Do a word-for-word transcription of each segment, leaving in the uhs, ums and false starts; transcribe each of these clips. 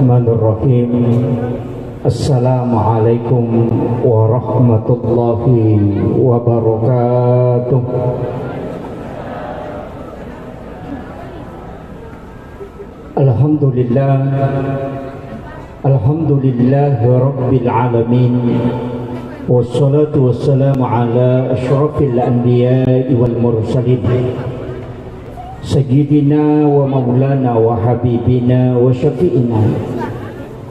Bismillahirrahmanirrahim. Assalamualaikum warahmatullahi wabarakatuh. Alhamdulillah. Alhamdulillahi rabbil alamin. Wassalatu wassalamu ala asyrafil anbiya'i wal mursalin. Sayyidina wa maulana wa habibina wa syafi'ina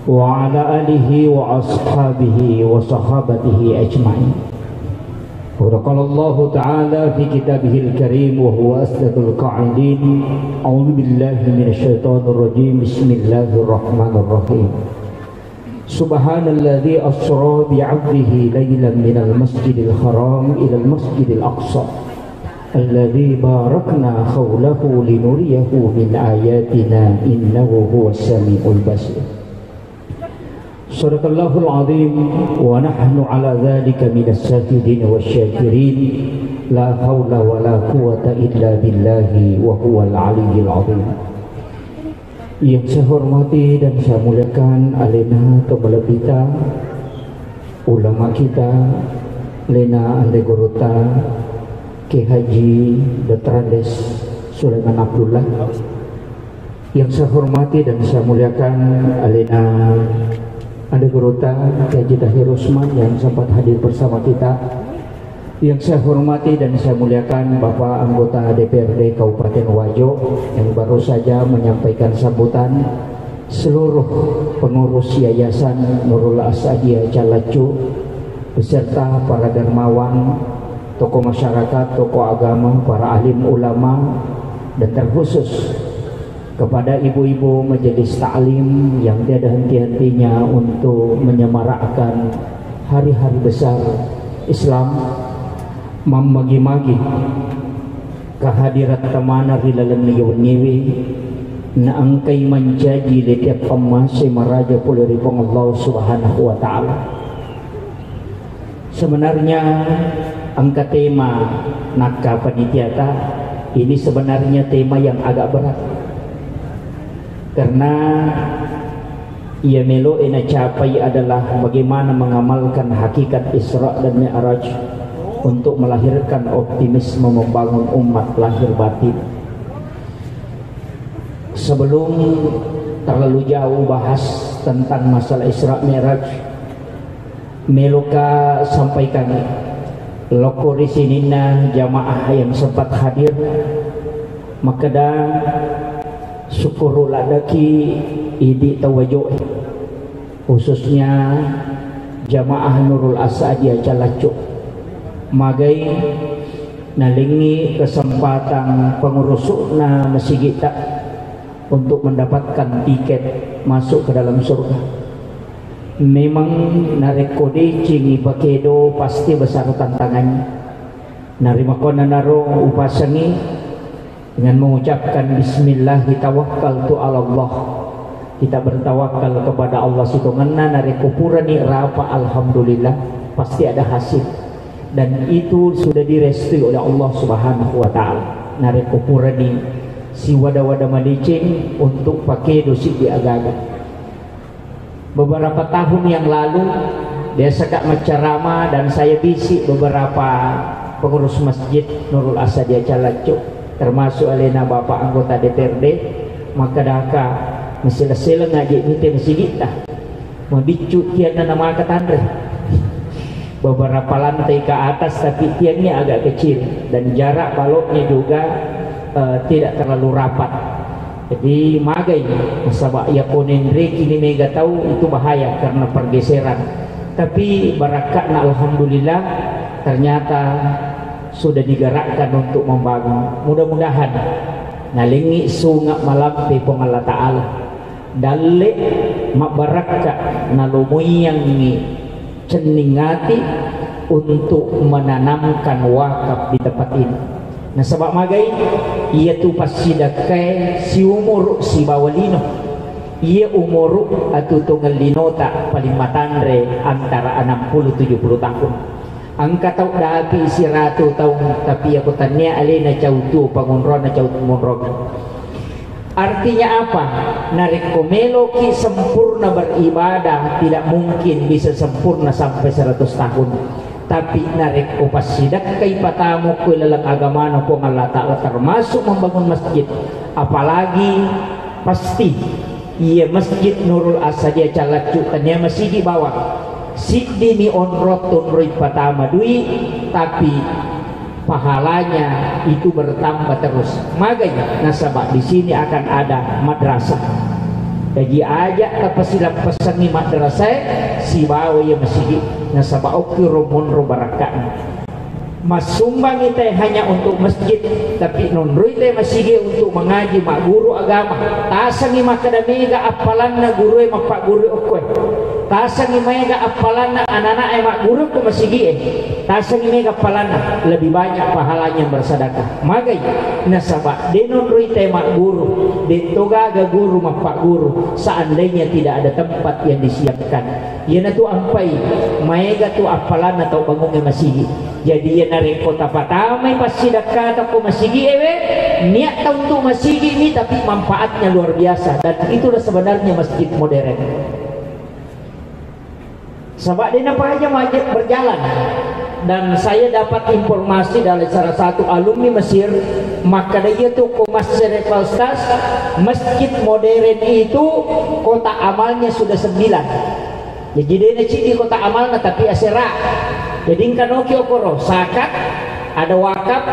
wa ala alihi wa ashabihi wa sahabatihi ajma'in. Wa qala Allahu ta'ala fi kitabihil karim wa huwa asdaqul qa'ilin. A'udzu billahi minasy syaithanir rajim. Bismillahirrahmanirrahim. Subhanalladzi asra bi 'abdihi lailan minal masjidil haram ilal masjidil aqsa alladzi barakna haulahu linuriyahu min ayatina innahu huwas samiul basir. Sadaqallahul azim wa nahnu ala dzalika minas syahidin wasy syakirin. La haula wa la quwwata illa billahi wa huwal aliyyil azim. Yang saya hormati dan saya muliakan alena to malebbita, ulama kita, alena ande gurutta, Kiai Haji Doktor Andes Sulaiman Abdullah. Yang saya hormati dan saya muliakan alena ande gurutta, Kiai Haji Tahir Usman yang sempat hadir bersama kita. Yang saya hormati dan saya muliakan Bapak Anggota D P R D Kabupaten Wajo yang baru saja menyampaikan sambutan, seluruh pengurus Yayasan Nurul Asadiah Callaccu, beserta para dermawan, tokoh masyarakat, tokoh agama, para alim ulama, dan terkhusus kepada ibu-ibu majelis taklim yang tiada henti-hentinya untuk menyemarakkan hari-hari besar Islam, mammagi-magi kehadiran tamana ri laleng wenniwi, naengkai mancaji letiap pammasei maraja pole ri Puang Allah Subhanahu wa Ta'ala. Sebenarnya engka tema nakka panitiata, ini sebenarnya tema yang agak berat. Karena ia melo e nacapai adalah bagaimana mengamalkan hakikat Isra dan Mi'raj untuk melahirkan optimisme membangun umat lahir batin. Sebelum terlalu jauh bahas tentang masalah Isra Mi'raj, meloka sampaikan lokko ri sininna jamaah yang sempat hadir, makkeda, syukkuru laddaki idi tau Wajoe, khususnya jamaah Nurul Asadiah Callaccu. Magai nalengngi kesempatan pengurusu'na masigitta untuk mendapatkan tiket masuk ke dalam surga. Memang narekko decengi pakedo, pasti besar tantangannya. Narimakkuannanaro upasengi dengan mengucapkan bismillah tawakkaltu ala Allah. Kita bertawakal kepada Allah sitongenna, narekko purani rapa, alhamdulillah, pasti ada hasil. Dan itu sudah direstui oleh Allah Subhanahu wa Ta'ala. Narekko purani siwada-wada madeceng untuk pakedo siddi agaga. Beberapa tahun yang lalu, biasa kak maccarama dan saya bisi beberapa pengurus masjid Nurul Asadiah Callaccu, termasuk alena Bapak anggota D P R D, makkadaka, masila-sila ngaji mite masigitta. Mabiccu tianna namaka tanre. Beberapa lantai ke atas, tapi tiangnya agak kecil dan jarak baloknya juga, eh, tidak terlalu rapat. Jadi magai, nasaba iya ko nenreki ni mega tau, itu bahaya karena pergeseran. Tapi barakka'na, alhamdulillah, ternyata sudah digerakkan untuk membangun. Mudah-mudahan nalengngi sunga malampe Puang Allah Ta'ala. Dalle mabbarakka nalomoiyangngi cenning ati untuk menanamkan wakaf di tempat ini. Nasaba magai, iyatu passidakkae siumuru sibawa lino. Iya umuru atutungeng linota paling matanre antara enam puluh tujuh puluh tahun. Engka tau dapi siratu taung, tapi iya ko tannia alena cau tuo pangonrona cau monrong. Artinya apa? Narekko meloki sempurna beribadah, tidak mungkin bisa sempurna sampai seratus tahun. Tapi narekko passidakkai patama ko laleng agamana Puang Allah Ta'ala, termasuk membangun masjid, apalagi pasti iya Masjid Nurul Asadia Calaccu, tania masigi bawang. Siddimi onrong tonroi patama dui, tapi pahalanya itu bertambah terus. Magai? Nasaba di sini akan ada madrasah. Jaji aja tapasilappessangi madrasah sibawa iya masigi, nasaba okkiro monro barakka'na. Massumbangi te hanya untuk masjid, tapi nonroi te masigi untuk mengaji, magguru agama. Tasengi makkeda mega appalanna gurue mappagguru okkoe. Tasengi mega appalanna anak-anak e magguru ko masigie. Tasengi mega appalanna, lebih banyak pahalanya yang bersedekah. Magai? Nasaba de nonroi te magguru, de to gaga guru mappagguru seandainya tidak ada tempat yang disiapkan. Iyanatu ampai maega tu appalanna tau bangungnge masigi. Jadi iya narekko tapatamai passidakkata ko masigi ewe, niatta untuk masigi mi, tapi manfaatnya luar biasa, dan itulah sebenarnya masjid modern. Sabak dena paja majek berjalan. Dan saya dapat informasi dari salah satu alumni Mesir, makkeda iya tu ko massere Pak Ustaz, masjid modern itu kotak amalnya sudah sembilan. Jadi dena cidi kotak amalna tapi asera. Jadi engka noki okoro sakat, ada wakaf,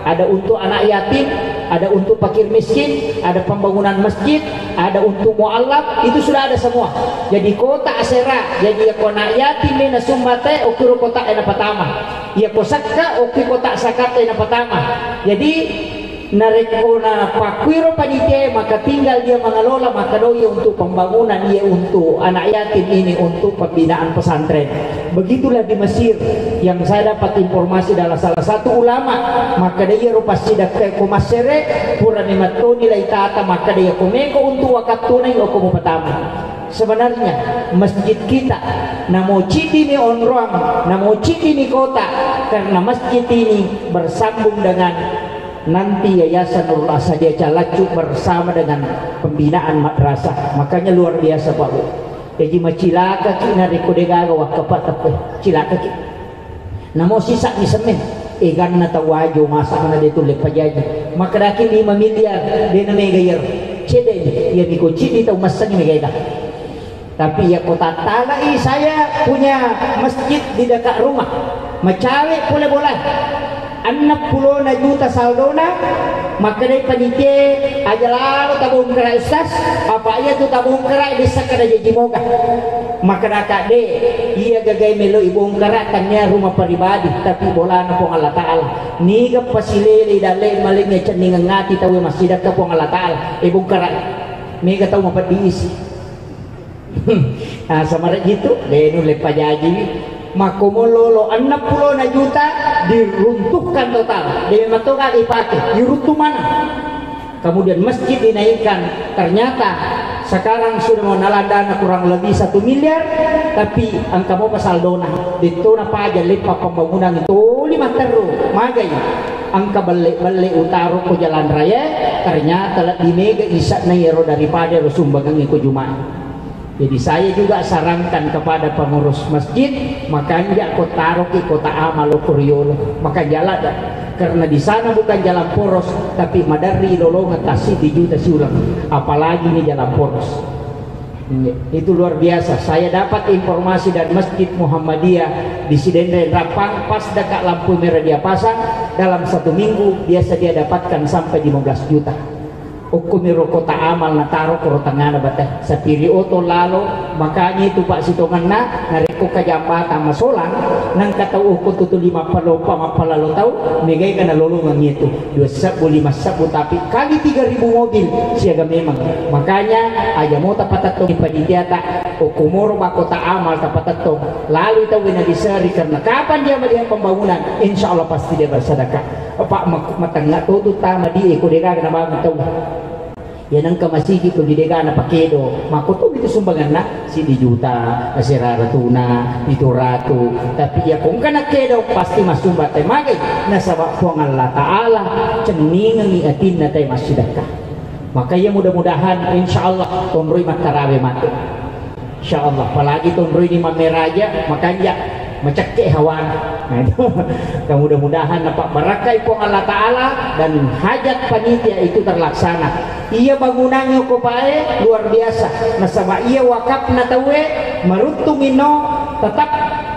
ada untuk anak yatim, ada untuk fakir miskin, ada pembangunan masjid, ada untuk mualaf, itu sudah ada semua. Jadi kotak asera, jadi ya ko anak yatim ni nasumba te, okiro kotak ena patama. Ya ko sakka, oki kotak sakat ena patama. Jadi narekko napakkuiro panitia, maka tinggal dia mengelola, maka doi untuk pembangunan, iya untuk anak yatim ini, untuk pembinaan pesantren. Begitulah di Mesir yang saya dapat informasi dari salah satu ulama, maka dia rupa sidak ke kumasere, pura ni matoni lai tata, maka dia komeko untuk wakatuna oko mupatama. Sebenarnya masjid kita namo cidi ni onroang, namo cidi ni kota, karena masjid ini bersambung dengan nanti Yayasan Nurul Asadia Calaccu bersama dengan pembinaan madrasah. Makanya luar biasa, Pak Bu. Jadi macilaka ki narekko degaga wakkapak teppe. Cilaka ki. Namo sisa mi semmen. Eganna tau wajo masakna de tulle pajaji. Makkedaki lima miliar, dena mega yer. Cede ni, iya miko cidi tau massengi mega ega. Tapi iya ko tattalai, saya punya masjid di dekat rumah, macawe pole bola, enneng pulona juta saldona, makkedai panitia, aja lalo tabongkara Ustaz, apa iya tu tabongkara bisa kada jaji moga. Makkedaka de, iya gagai melo ibongkara tania rumah pribadi, tapi bolana Puang Allah Ta'ala. Niga pasilele dalle malengnge cenningang ati tau massidakka Puang Allah Ta'ala, ibongkara. Mega tau mapeddi isi. Ah, samare gitu, de nulle pajajiwi. Makkomo lolo enneng pulona juta diruntuhkan total. De memang toga dipake, diruntuh mana? Kemudian masjid dinaikkan, ternyata sekarang sudah mengenal dana kurang lebih satu miliar, tapi engka mopa saldona. Dettona paja leppa pembangunan itu lima terru, magai. Engka belle-belle utaro ko jalan raya, ternyata lebih mega isakna ero daripada ero sumbangan ko Jumat. Jadi saya juga sarankan kepada pengurus masjid, makanja ko taroki kota amal ko riolo, makanja ladda. Karena di sana bukan jalan poros, tapi maderri lolongan tassiddi juta siuleng, apalagi ini jalan poros. Itu luar biasa. Saya dapat informasi dari Masjid Muhammadiyah di Sidenreng Rappang, pas dekat lampu merah dia pasang, dalam satu minggu biasa dia dapatkan sampai lima belas juta. Okkomiro kota amal nataro koro tangngana bate. Sapiri oto lalo, makanya itu Pak sitongenna, narekko ka jambatan masolang, nangka tau okko tutu lima palopa mappalalo tau, megai kana lolongang itu. Dua sebbu, lima sebbu, tapi kali tiga ribu mobil siaga memang. Makanya aja mau tapatettong panitiata, okkomoro ba kota amal tapatettong. Lalu tau wena diseri karena kapan dia melihat pembangunan, insya Allah pasti dia bersedekah. Pak mak-, matengnga totu tama di eko dega na bangun tau. Ya nengka masigi tuli dega na pakedo, mako tu itu sumbanganna sidi juta, sirara tuna, pitu ratu. Tapi ya kongka na kedo pasti masumba te magai. Nasaba Puang Allah Ta'ala cenningengi atinna te massidakka. Maka iya, mudah-mudahan, insya Allah, tonroi mattarawe matu. Insya Allah, apalagi tonroi ni mammeraja, makanja, macekke hawana. Nah, itu. Mudah-mudahan napabbarakkai Puang Allah Ta'ala dan hajat panitia itu terlaksana. Iya bangunangnge ko pae luar biasa. Nasaba iya wakafna tauwe maruttung inno tetap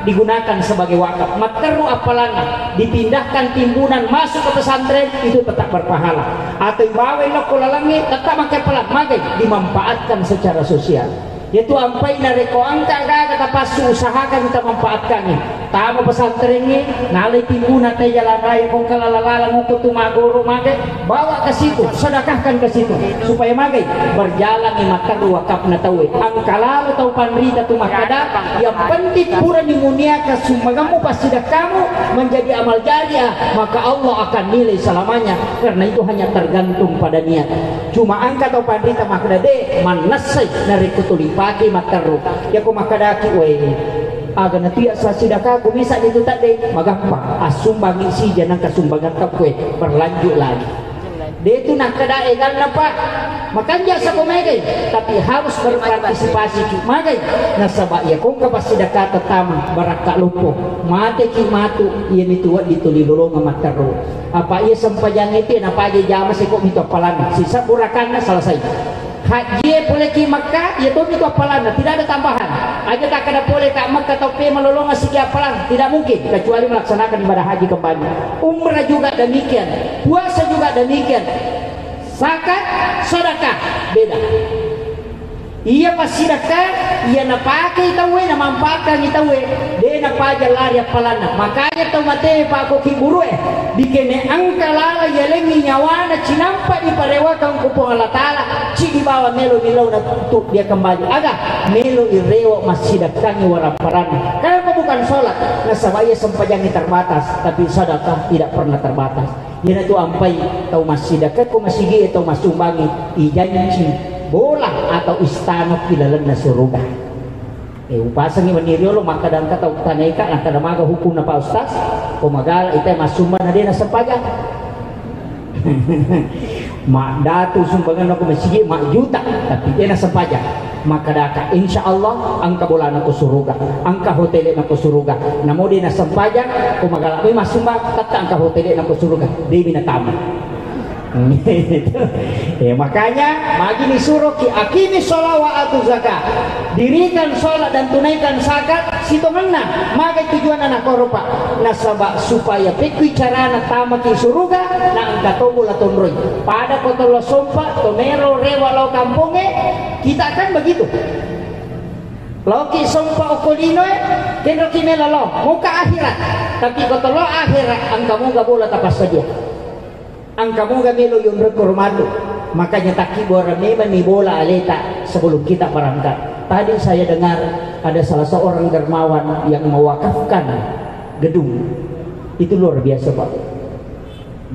digunakan sebagai wakaf. Matteru appalanna, dipindahkan timbunan masuk ke pesantren, itu tetap berpahala. Atau ibawa lokko lalengnge, tetap makke appalang, magai dimanfaatkan secara sosial. Yaitu ampai narekko engka gaga tapassu, usahakan kita manfaatkangngi. Tama pesantrengnge, nalai timbuna te jalan raya, kongka lala-lala, nguku tu magoro, magai, bawa ke situ, sedekahkan ke situ, supaya magai berjalan ni matteru wakafna tauwe. Engka lalo tau panrita tu makkada, yang penting purani muniakan sumbanganmu, passidekkamu menjadi amal jariah, maka Allah akan nilai selamanya, karena itu hanya tergantung pada niat. Cuma engka tau panrita makkada, de, mannessai narekko tuli pake matteru. Yako makkadaki, we, aga natu iya sassidakaku, misa itu tadde, magampang, assumbangi sija nangka sumbangan takkue berlanjut lagi. De tu nakkada eganna, Pak. Makanja sako magai, tapi harus berpartisipasi ki magai. Nasaba iya kongka passidakata tama barakka loppo, mate ki matu, iya mitu weddi tuli lolonga matteru. Apa iya sempajang itu na paja jama seko mitu appalanna. Sisa burakanna selesai. Hajjie pole ki Mekka, iya to mitu appalanna, tidak ada tambahan. Aja takkada pole ka Mekka tau pe malolonga siki appalang, tidak mungkin kecuali melaksanakan ibadah haji kembali. Umrah juga demikian, puasa juga demikian. Zakat, sedekah, beda. Iya passidekka, iya napakei tauwe, namanfaatkangngi tauwe, de napaja lari appalanna. Makanya tau mate pakko kiburue, dikene engka lala yalengngi nyawana cinampa diparewakang ku Puang Allah Ta'ala, ci dibawa melo milauna tu dia kembali. Aga, melo irewa massidekkangngi warapparanna. Kenapa bukan sholat? Nasaba iya sempajangngi terbatas, tapi sedekah tidak pernah terbatas. Iyanatu ampai tau massidekka ko masigi, tau massumbangi, ijanci bola atau istana ki lalenna suruga. Eh, upasengi wenni riolo makkada engka tau taneka, nakkada maga hukumna Pak Ustaz, ko magala ita massumbang na de nasempajang. Maddatu sumbanganna ko masigi, majjuta, tapi de nasempajang. Makkadaka, insya Allah engka bolana ko suruga, engka hotele na ko suruga. Namo de nasempajang, ko magala moi massumbang, tetta engka hotele na ko suruga. Debi natama. Eh, makanya magi nisuroki, akimi sholat wa atu zakat. Dirikan sholat dan tunaikan zakat sitongenna. Magai tujuanna nakoro, Pak? Nasaba supaya pekkui carana tamaki suruga, na engka to bola tonroi. Pada ko tolo sompa, to melo rewa lao kampongnge, kita kan begitu. Laoki sompa okko linoe, kenroki melo lao, moka akhirat. Tapi ko tolo akhirat, engka moga bola tapassadia. Engka moga melo yonroi koro matu. Makanya takkibbuareng memang ni bola aleta sebelum kita berangkat. Tadi saya dengar ada salah seorang dermawan yang mewakafkan gedung. Itu luar biasa, Pak.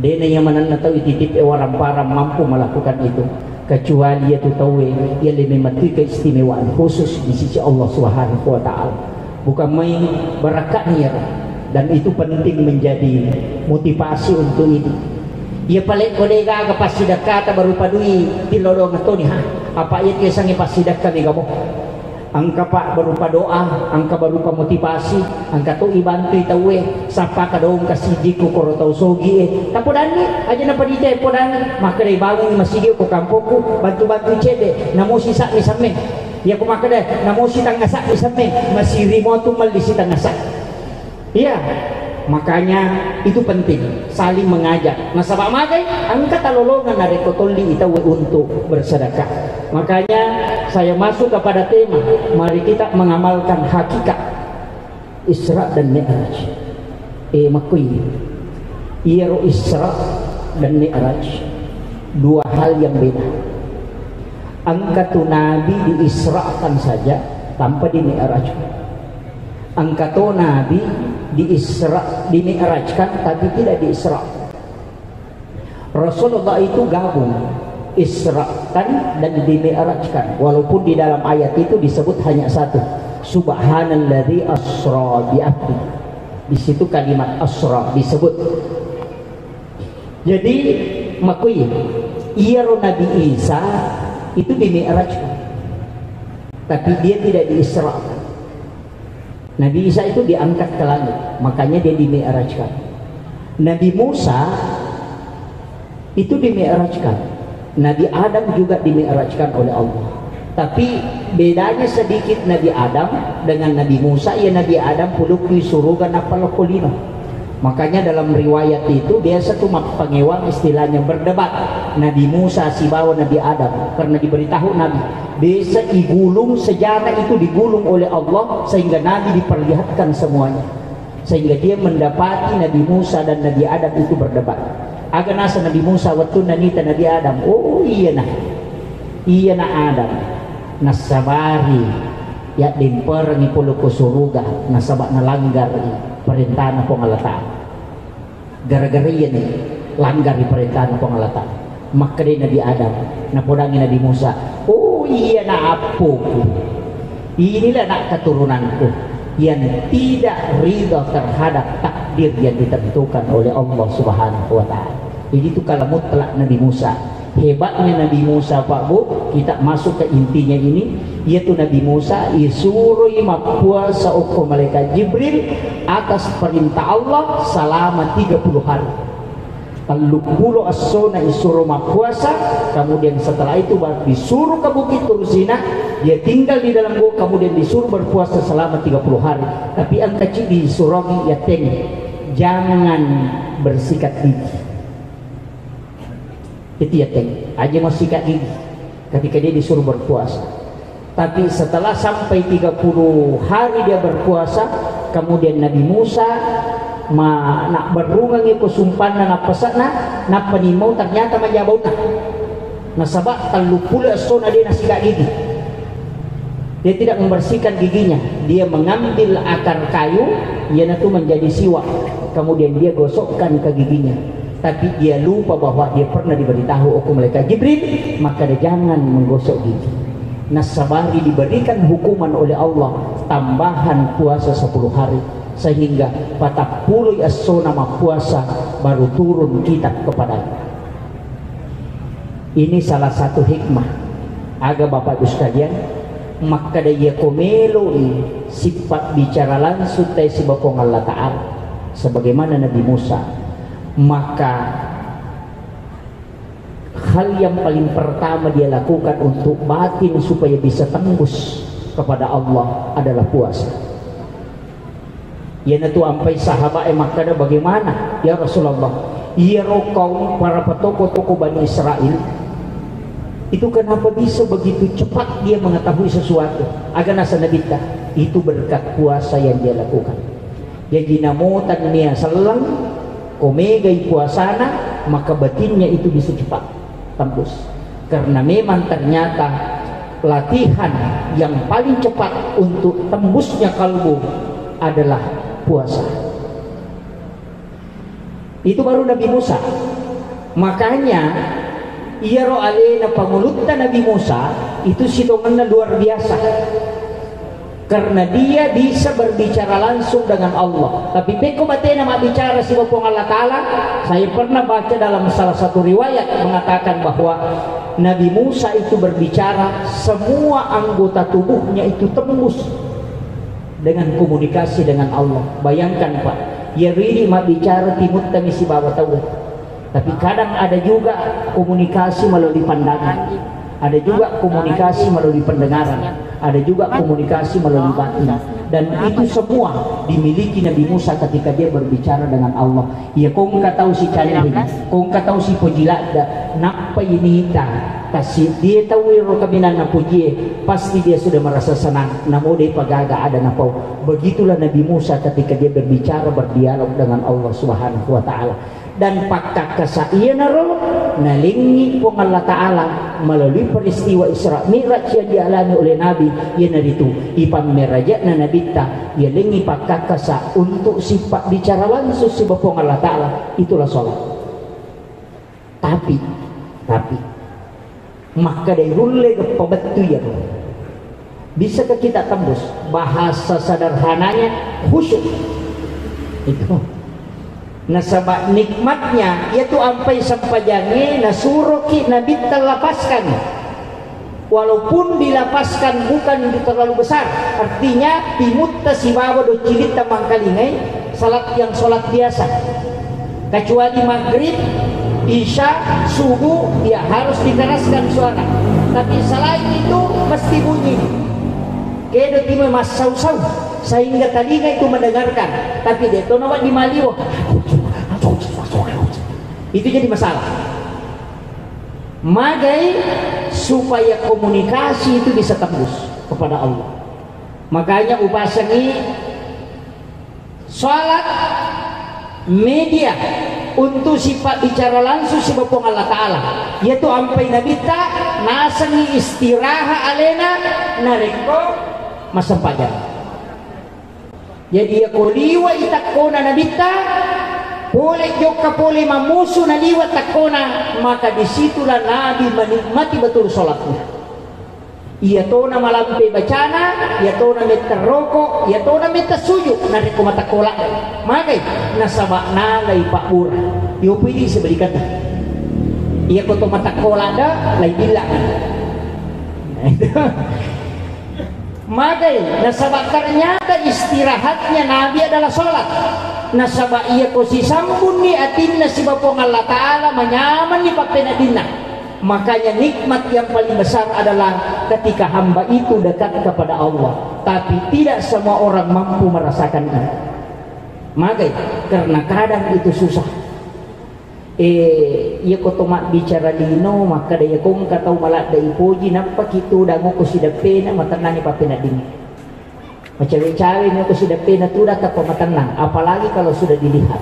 Dena iya manenna tau ititip e waramparang mampu melakukan itu, kecuali iya tu tauwe iya le memettui keistimewaan khusus di sisi Allah Subhanahu wa Ta'ala. Bukan main barakkatna iyaro. Dan itu penting menjadi motivasi untuk ini. Iya pale ko de gaga passidekkata berupa dui, tilodong toni ha. Apa iya tu yasengnge passidekka mega mo. Engka, Pak, berupa doa, engka berupa motivasi, engka to ibantui tauwe, sappa kadong kasijikku koro tau sogi e. Tapodanni, aja napadita podanni, makkeda ibangungi masigi ko kampokku, bantu-bantui cedde, namosi sa'mi semmeng. Iya ko makkeda, namosi tangasa mi semmeng, masiri motu melli si tangasa. Iya, makanya itu penting, saling mengajak. Nasaba magai, engka talolongan narekko tolli tauwe untuk bersedekah. Makanya saya masuk kepada tema, mari kita mengamalkan hakikat Isra dan Mi'raj. Eh, makkoi. Iyaro Isra dan Mi'raj, dua hal yang beda. Engka tu Nabi diisrakan saja tanpa dimi'rajkan. Engka to Nabi diisra, dimi'rajkan, tapi tidak diisra. Rasulullah itu gabung, israkan dan dimi'rajkan. Walaupun di dalam ayat itu disebut hanya satu, "Subhanalladzi asra bi abdi." Di situ kalimat asra disebut. Jadi, makkoi, Iyaro Nabi Isa itu dimi'rajkan, tapi dia tidak diisrakan. Nabi Isa itu diangkat ke langit, makanya dia dimi'rajkan. Nabi Musa itu dimi'rajkan. Nabi Adam juga dimi'rajkan oleh Allah. Tapi bedanya sedikit Nabi Adam dengan Nabi Musa, ya Nabi Adam pulukkui suruga nappa lokko lino. Makanya dalam riwayat itu biasa tuh mappangewang istilahnya berdebat. Nabi Musa sibawa Nabi Adam karena diberitahu Nabi. Biasa digulung sejarah itu digulung oleh Allah sehingga Nabi diperlihatkan semuanya. Sehingga dia mendapati Nabi Musa dan Nabi Adam itu berdebat. Aga nasa Nabi Musa wettunna nita Nabi Adam. Oh iya nah. Iya na Adam. Nassabari yaddemperengngi pole ko suruga nasaba nalanggari perintahna Puang Allah Ta'ala. Gara-gara iyani langgari perintahna Puang Allah Ta'ala. Makkedai Nabi Adam, napodangi Nabi Musa, "Oh iya na appoku. Inilah nak keturunanku yang tidak ridha terhadap takdir yang ditentukan oleh Allah Subhanahu wa Ta'ala." Jadi itu kalau mutlak Nabi Musa. Hebatnya Nabi Musa, Pak Bu, kita masuk ke intinya ini, yaitu Nabi Musa isuroi mappuasa okko malaikat Jibril atas perintah Allah selama tiga puluh hari. Telluppulo essona isuro mappuasa, kemudian setelah itu baru disuruh ke Bukit Tursina, dia tinggal di dalam gua, kemudian disuruh berpuasa selama tiga puluh hari. Tapi engka ci disurongi, ya teng, jangan bersikat gigi. Itu ya teng, aja mau sikat gigi ketika dia disuruh berpuasa. Tapi setelah sampai tiga puluh hari dia berpuasa, kemudian Nabi Musa ma nak berrungangi ko sumpanna nappase'na, nappa nimau ternyata majabauna. Nasaba telluppulo essona dia nasikat gigi. Dia tidak membersihkan giginya, dia mengambil akar kayu, iyanatu menjadi siwak, kemudian dia gosokkan ke giginya. Tapi dia lupa bahwa dia pernah diberitahu oleh malaikat Jibril, maka dia jangan menggosok gigi. Nasabari diberikan hukuman oleh Allah tambahan puasa sepuluh hari, sehingga patappulo essona mappuasa baru turun kitab kepadanya. Ini salah satu hikmah. Aga Bapak Ibu sekalian, makkeda iya ko meloi sipabbicara langsung tae sibawa Puang Allah Ta'ala, sebagaimana Nabi Musa, maka hal yang paling pertama dia lakukan untuk batin supaya bisa tembus kepada Allah adalah puasa. Iyanatu ampai sahabat e makkeda, "Bagaimana, ya Rasulullah? Iyaro kaum para patoko-toko Bani Israel itu kenapa bisa begitu cepat dia mengetahui sesuatu?" Aga nasa Nabitta, "Itu berkat puasa yang dia lakukan." Jadi namotan nia selleng, ko megai puasana, maka batinnya itu bisa cepat tembus. Karena memang ternyata latihan yang paling cepat untuk tembusnya kalbu adalah puasa. Itu baru Nabi Musa. Makanya iyaro alena pangulutta Nabi Musa itu sitongenna luar biasa. Karena dia bisa berbicara langsung dengan Allah. Tapi pekko batena mabbicara sibawa Puang Allah Ta'ala, saya pernah baca dalam salah satu riwayat mengatakan bahwa Nabi Musa itu berbicara, semua anggota tubuhnya itu tembus dengan komunikasi dengan Allah. Bayangkan, Pak, ya ridi mabbicara timuttangi sibawa tau. Tapi kadang ada juga komunikasi melalui pandangan, ada juga komunikasi melalui pendengaran, ada juga komunikasi melalui batin. Dan itu semua dimiliki Nabi Musa ketika dia berbicara dengan Allah. Ya, ko engka tau si calleng, ko engka tau si poji ladda, nappa inita, kasi dia tau ero kaminang napojie, pasti dia sudah merasa senang. Namo de pagaga ada napau. Begitulah Nabi Musa ketika dia berbicara, berdialog dengan Allah Subhanahu wa Ta'ala. Dan pakkakkasa iyanaro nalengngi Puang Allah Ta'ala melalui peristiwa Isra Mi'raj yang dialami oleh Nabi, iyanaritu ipammeraja'na Nabitta, yalengngi pakkakkasa untuk sipabbicara langsung sibawa Puang Allah Ta'ala, itulah sholat. Tapi, tapi, Makkeda irulle geppa bettu iyaro. Bisakah kita tembus? Bahasa sederhananya khusyuk. Itu. Nasaba nikmatnya, yaitu ampai sempajangnge nasuroki Nabitta lapaskan. Walaupun dilepaskan bukan terlalu besar, artinya timutta sibawa doccilitta mangkalingai salat yang salat biasa. Kecuali maghrib, isya, subuh, ya harus dikeraskan suara. Tapi selain itu mesti bunyi. Kedo timai massau-sau sehingga telinga itu mendengarkan, tapi de to nawedding maliweng. Itu jadi masalah. Magai supaya komunikasi itu bisa tembus kepada Allah. Makanya upasangi salat media untuk sipabbicara langsung sibawa Puang Allah Ta'ala. Yaitu ampai Nabitta nasengngi istirahat alena narekko massempajang. Jadi, yako liwa i takkona Nabitta, pole jokka pole mammusu naliwa takkona, maka disitulah Nabi menikmati betul salatnya. Iya tona malampe bacana, iya tona metta roko, iya tona metta suju, narekko matakkola. Magai, nasaba nalai pabbura. Yopi di sebelikan. Iya ko to matakkola da, lai bilang. Magai, nasaba ternyata istirahatnya Nabi adalah sholat. Nasaba iya ko sisambunni atinna sibawa Puang Allah Ta'ala, manyamanni pappeneddinna. Makanya nikmat yang paling besar adalah ketika hamba itu dekat kepada Allah. Tapi tidak semua orang mampu merasakan ini. Magai, karena kadang itu susah. Eh, iya ko to mabbicara lino, makkada iya ko engka tau maladde ipoji, nappa ki tudang ko sideppena, matennangi pappeneddingnge. Macawe-cawe mi ko sideppena tudang tappa matennang, apalagi kalau sudah dilihat.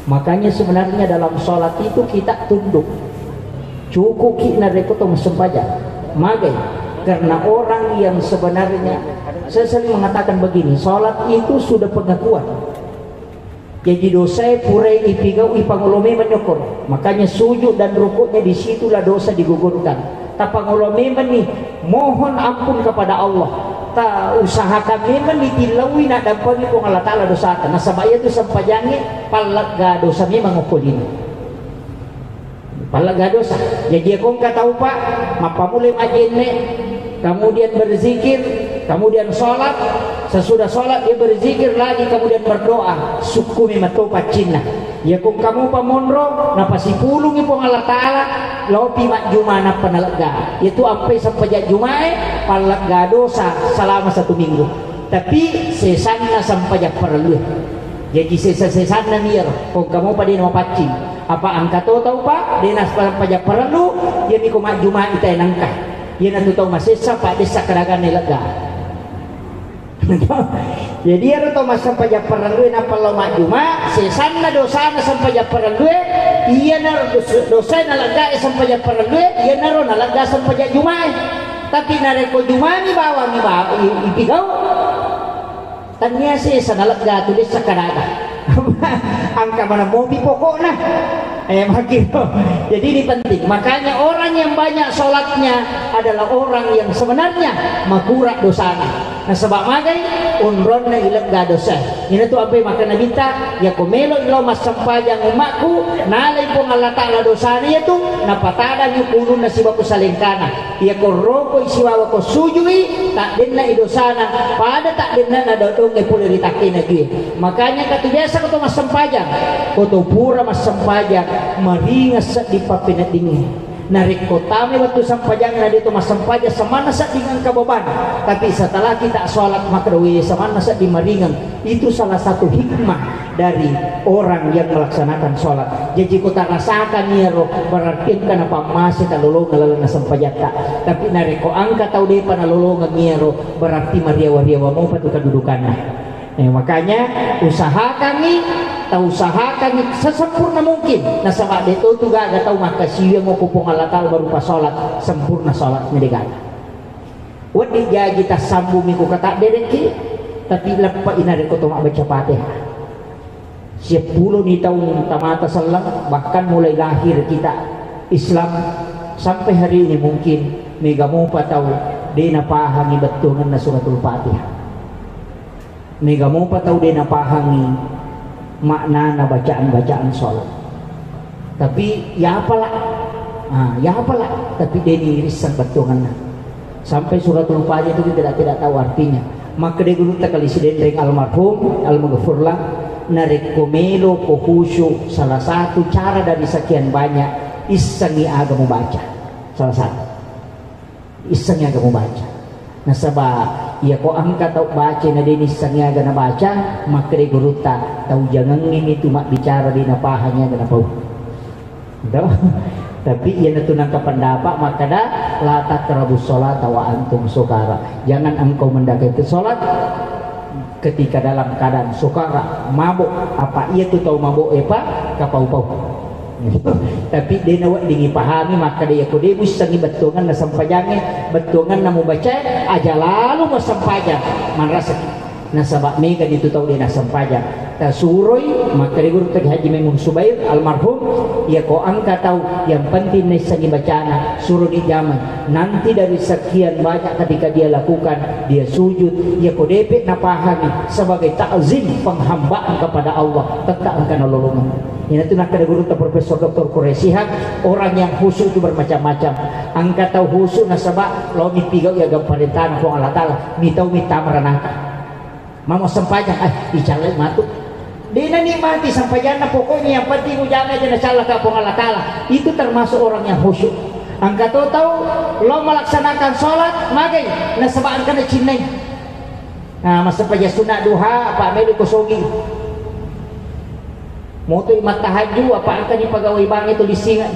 Makanya sebenarnya dalam sholat itu kita tunduk. Cukup ki narekko to massempajang. Magai, karena orang yang sebenarnya, saya sering mengatakan begini, sholat itu sudah pengakuan. Jaji dosae purae ipigau'i pangolo memang nyokkoro. Makanya sujud dan rukuknya disitulah dosa digugurkan. Tapangolo memang ni mohon ampun kepada Allah. Ta usahakan memang ni tillaui naddampengi Puang Allah Ta'ala dosata. Nasaba iyatu sempajangnge pallegga dosa memang okko lino. Pallegga dosa. Jaji, iya ko engka tau, Pak, mappamulai majjenne, kemudian berzikir, kemudian sholat, sesudah sholat dia berzikir lagi, kemudian berdoa, sukkumi metto paccinna. Iya ko engka mupa monro, napasipulungi Puang Allah Ta'ala, lopi majjuma nappa nalegga. Iyatu ampai sempajang jumae, pallegga dosa selama satu minggu. Tapi sesanna sempajang parellue. Jaji sesa-sesanna ni iyaro, ko engka mopa de' namapaccing. Apa engka to tau, Pak, de' nassempajang parellu, iyami ko majjuma'i tae nengka. Iyanatu tau masessa, Pak, de' sakkaraganna lega. Jadi iyaro tau massempajang parellue nappa lao majjuma, sesanna dosana sempajang parellue, iyana dos-, dosae naleggae sempajang parellue, iyanaro nalegga sempajang jumae. Tapi narekko jumani bawang iba-, i-, ipigau, Tania sesa nalegga tu de' sakkaraga. Engka mana mopi pokokna. Eh, makkiro. Jadi ini penting. Makanya orang yang banyak sholatnya adalah orang yang sebenarnya makura dosana. Nasaba magai, onronna ilegga dosa. Ina tu apa maka Nabitta, iya ko melo lao massempajang ummakku, nalai Puang Allah Ta'ala dosana iyatu, napatadangi ulunna sibawa ku salengkana. Iya ko rokoi sibawa ko sujui, taddenna i dosana, pada taddenna na dodongnge pole ri takkena due. Makanya katu biasa ko to massempajang, ko to pura massempajang, maringa seddi pappeneddingnge. Narekko tame wettu sempajanna de' to massempajang, samanna sedding engka beban. Tapi setelah kita sholat, maka doe samanna sedding maringeng. Itu salah satu hikmah dari orang yang melaksanakan sholat. Jaji ko tarasakan iyaro, berarti engka napammase talolongeng lalenna sempajatta. Tapi narekko engka tau de'pa nalolongeng iyaro, berarti mariawa-riawa mopa tu kedudukanna. Eh, makanya usahakangi, tau usahakangi sesempurna mungkin. Nasaba de' to tu gaga tau makkasiwiang ko Puang Allah Ta'ala berupa sholat, sempurna sholat, de' gaga. Wedding jaji tassambungi ku katabberekki, tapi leppe'i narekko to mabbaca Fatihah. Sieppulo ni taung tamata selleng, bahkan mulai lahir kita Islam sampai hari ini mungkin mega mopa tau de' napahangi bettuangenna suratul Fatihah. Mega mopa tau de' napahangi maknana bacaan-bacaan sholat. Tapi ya apalah, ah, ya apalah, tapi deni risseng bettuanganna. Sampai suratul Fatiha itu tidak, tidak tahu artinya. Maka dia guru tak kali sidenreng almarhum, almaghfurlah, narekko melo ko khusyuk, salah satu cara dari sekian banyak, issengi aga mubaca. Salah satu. Issengi aga mubaca. Nasaba, iya ko engka tau baca na deni issengi aga nabaca, makkeda gurutta, tau jangengngi mitu mabbicara de napahangi aga napau. Do? Tapi iya natu nangka pendapat makkeda, "La taqrabus sholata wa antum sukara." Jangan engkau mendekati sholat ketika dalam keadaan sukara, mabuk, apa iya tu tau mabuk, epa, kapau-pau. Tapi de nawedding ipahami, makkeda iya ko de muissengi bettuanganna sempajangnge, bettuanganna mubacae, aja lalu massempajang, manrasaki. Nasaba mega nitu tau de nassempajang. Tasuroi, makkeda guru tadi Haji Maimun Subair, almarhum, iya ko engka tau yang penting naissengi bacana, suroni jamai. Nanti dari sekian banyak ketika dia lakukan, dia sujud, iya ko depe napahami sebagai takzim penghambaan kepada Allah, tetap engka nalolongeng. Iyanatu nakkeda gurutta Profesor Doktor Quraish Shihab, orang yang khusyuk itu bermacam-macam. Engka tau khusyuk nasaba laoni pigau iya gapparentana Puang Allah Taala, mitau mittama ranaka. Mamo sempajang, eh, dicallai matu. De nanikmati sempajanna, pokoknya yang penting ujame aja nacallaka Puang Allah Taala. Itu termasuk orang yang khusyuk. Engka to tau lo melaksanakan sholat, magai, nasaba engka nacinnai. Nah, massempajang sunna duha, apa melu ko sogi. Motoi mattahajju, apa engka ni pegawai bank itu lissingan.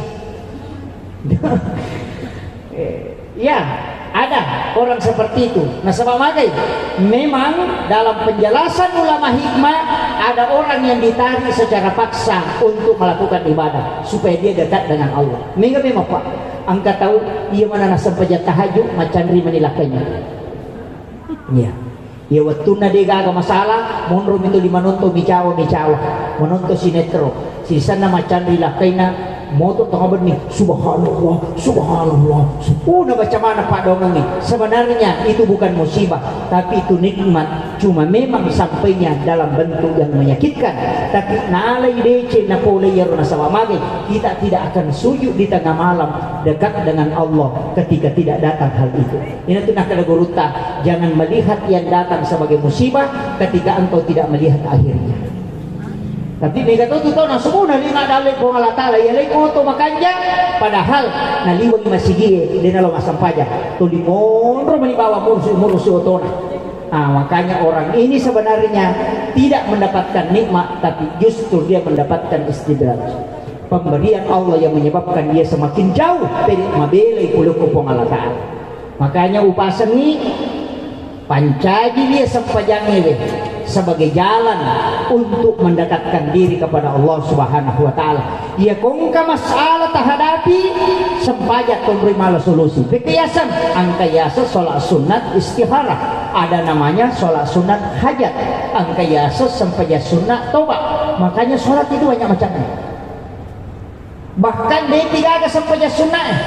Eh, ya, ada orang seperti itu. Nasaba magai, memang dalam penjelasan ulama hikmah, ada orang yang ditarik secara paksa untuk melakukan ibadah supaya dia dekat dengan Allah. Mega memang, Pak, engka tau iya mana nassempajang tahajud, macanri mani lakkainya. Iya. Iya, wettunna de gaga masalah, monro mi tuli manonton micawa-micawa, manonton sinetron. Sisenna macanri lakkaina, moto tengah benni, "Subhanallah, subhanallah." Uh, nabaca mana padongengnge. Sebenarnya itu bukan musibah, tapi itu nikmat. Cuma memang sampainya dalam bentuk yang menyakitkan. Tapi nalai dece napolei iyaro nasaba mage, kita tidak akan sujud di tengah malam dekat dengan Allah ketika tidak datang hal itu. Inatu nakkeda gurutta, jangan melihat yang datang sebagai musibah ketika engkau tidak melihat akhirnya. Tapi mega to tu tau nasubuna lima dalle Puang Allah Taala, iya lei moto makanja, padahal naliweng masigie, de nalo massempajang. Tuli monro mani bawa murusu-murusu otona. Ah, makanya orang ini sebenarnya tidak mendapatkan nikmat, tapi justru dia mendapatkan istidraj. Pemberian Allah yang menyebabkan dia semakin jauh, pede mabelai puloko Puang Allah Taala. Makanya upasengi, pancaji dia sempajangnge we sebagai jalan untuk mendekatkan diri kepada Allah Subhanahu wa Ta'ala. Iya kongka masalah tahadapi, sempajang tonroi mala solusi. Pekeyasang, engka yaseng sholat sunat istikharah. Ada namanya sholat sunat hajat. Engka yaseng sempajang sunat toba. Makanya sholat itu banyak macamnya. Bahkan de tigaga sempajang sunna, eh.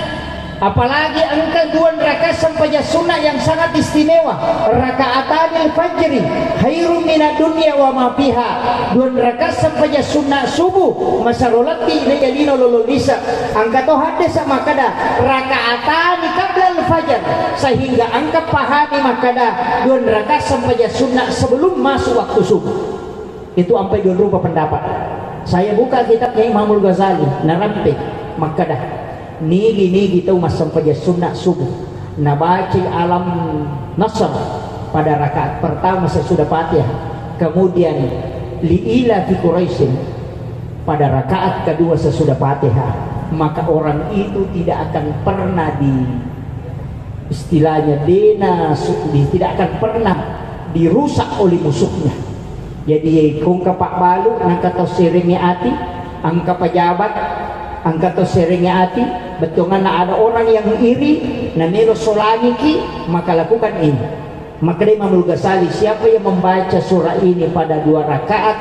Apalagi engka dua rakaat sempajang sunna yang sangat istimewa. Rakaatanil fajri khairum minad dunya wa ma fiha. Dua rakaat sempajang sunna subuh, masaro latti ri alino lolo lisa. Engka to haddesa makkeda, "Rakaatani qablal fajar," sehingga engka pahami makkeda dua rakaat sempajang sunna sebelum masuk waktu subuh. Itu ampai dua rupa pendapat. Saya buka kitabnya Imamul Ghazali, narampe makkeda, nigi-nigi tau massempajang sunna subuh, nabacai Alam Nasr pada rakaat pertama sesudah Fatihah, kemudian Liila fi Quraisyin pada rakaat kedua sesudah Fatihah, maka orang itu tidak akan pernah di istilahnya dena su-, di-, tidak akan pernah dirusak oleh musuhnya. Jadi, kongka pabbalu, nangka tau serengnge ati, engka pejabat, engka tau serengnge ati, bettuanganna ada orang yang iri, namelo solangiki, maka lakukan ini. Makkedai Imamul Ghazali, siapa yang membaca surah ini pada dua rakaat,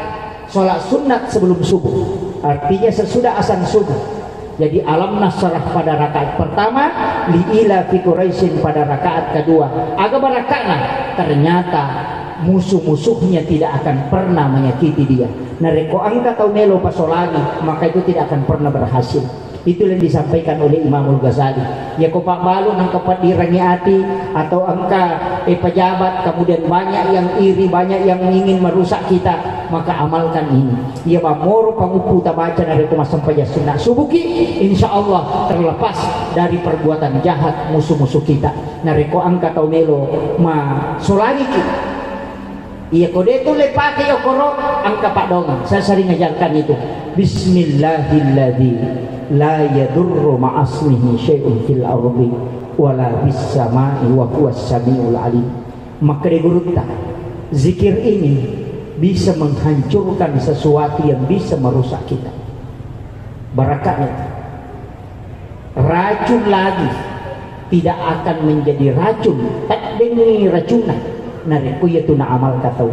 sholat sunat sebelum subuh, artinya sesudah azan subuh. Jadi, Alam Nasrah pada rakaat pertama, Liila fi Quraisyin pada rakaat kedua. Aga barakana? Ternyata musuh-musuhnya tidak akan pernah menyakiti dia. Narekko engka tau melo pasolangi, maka itu tidak akan pernah berhasil. Itulah yang disampaikan oleh Imamul Ghazali. Ya, ko pabbalu nangka paddirangi ati atau engka, eh, pejabat, kemudian banyak yang iri, banyak yang ingin merusak kita, maka amalkan ini. Ya, mammoro panguppu tabaca narekko massempajang sunna subuki, insya Allah terlepas dari perbuatan jahat musuh-musuh kita. Narekko engka tau melo masolangiki, iya ko de tulle pake okoro, engka paddoangeng. Saya sering ajarkan itu. Bismillahilladzi la yadurru ma'asmihi syai'un fil ardi wala fis sama'i wa huwas samiul alim. Makkeda gurutta, zikir ini bisa menghancurkan sesuatu yang bisa merusak kita. Barakatnya itu. Racun lagi tidak akan menjadi racun, teddengngi racunna. Narekko iya tu naamalka tau,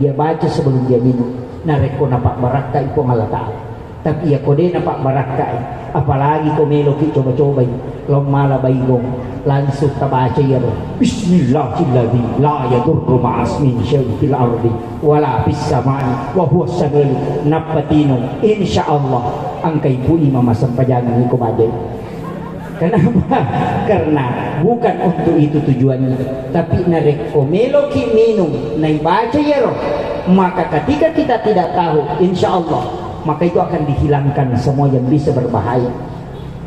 dia baca sebelum dia minum. Narekko napabbarakkai Puang Allah Ta'ala. Tapi iya ko de napabbarakkai, apalagi ko meloki coba-cobai, lao mala baigong, langsung tabaca iyaro, Bismillahilladzi la yadurru ma'asmihi syai'un fil ardi wala fis samai wa huwas samiul. Nappa tino, insya Allah engkai pu imang massempajang iko bajai. Kenapa? Karena bukan untuk itu tujuannya. Tapi narekko meloki minum, naibaca iyaro, maka ketika kita tidak tahu, insya Allah, maka itu akan dihilangkan semua yang bisa berbahaya.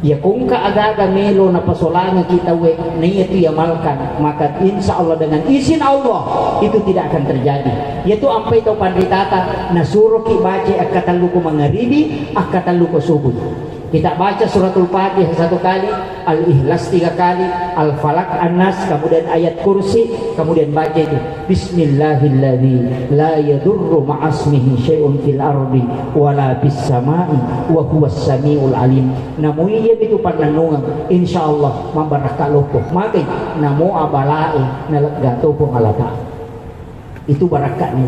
Ya, kongka aga-aga melo napasolangiki tauwe, na iya tu iamalkan, maka insya Allah dengan izin Allah itu tidak akan terjadi. Yaitu ampai tau panritata, nasuroki baca akkatellu ko mangaribi, akkatellu ko subuh. Kita baca suratul Fatihah satu kali, Al-Ikhlas tiga kali, Al-Falaq, An-Nas, kemudian ayat kursi, kemudian baca itu, Bismillahilladzi la yadurru ma'asmihi syai'un fil ardi wala fis samai wa huwas samiul alim. Namu iya itu pannennungeng, insya Allah mabbarakka loppo. Magai namo abalae nalegga to Puang Allah Ta'ala. Itu barakka'nya.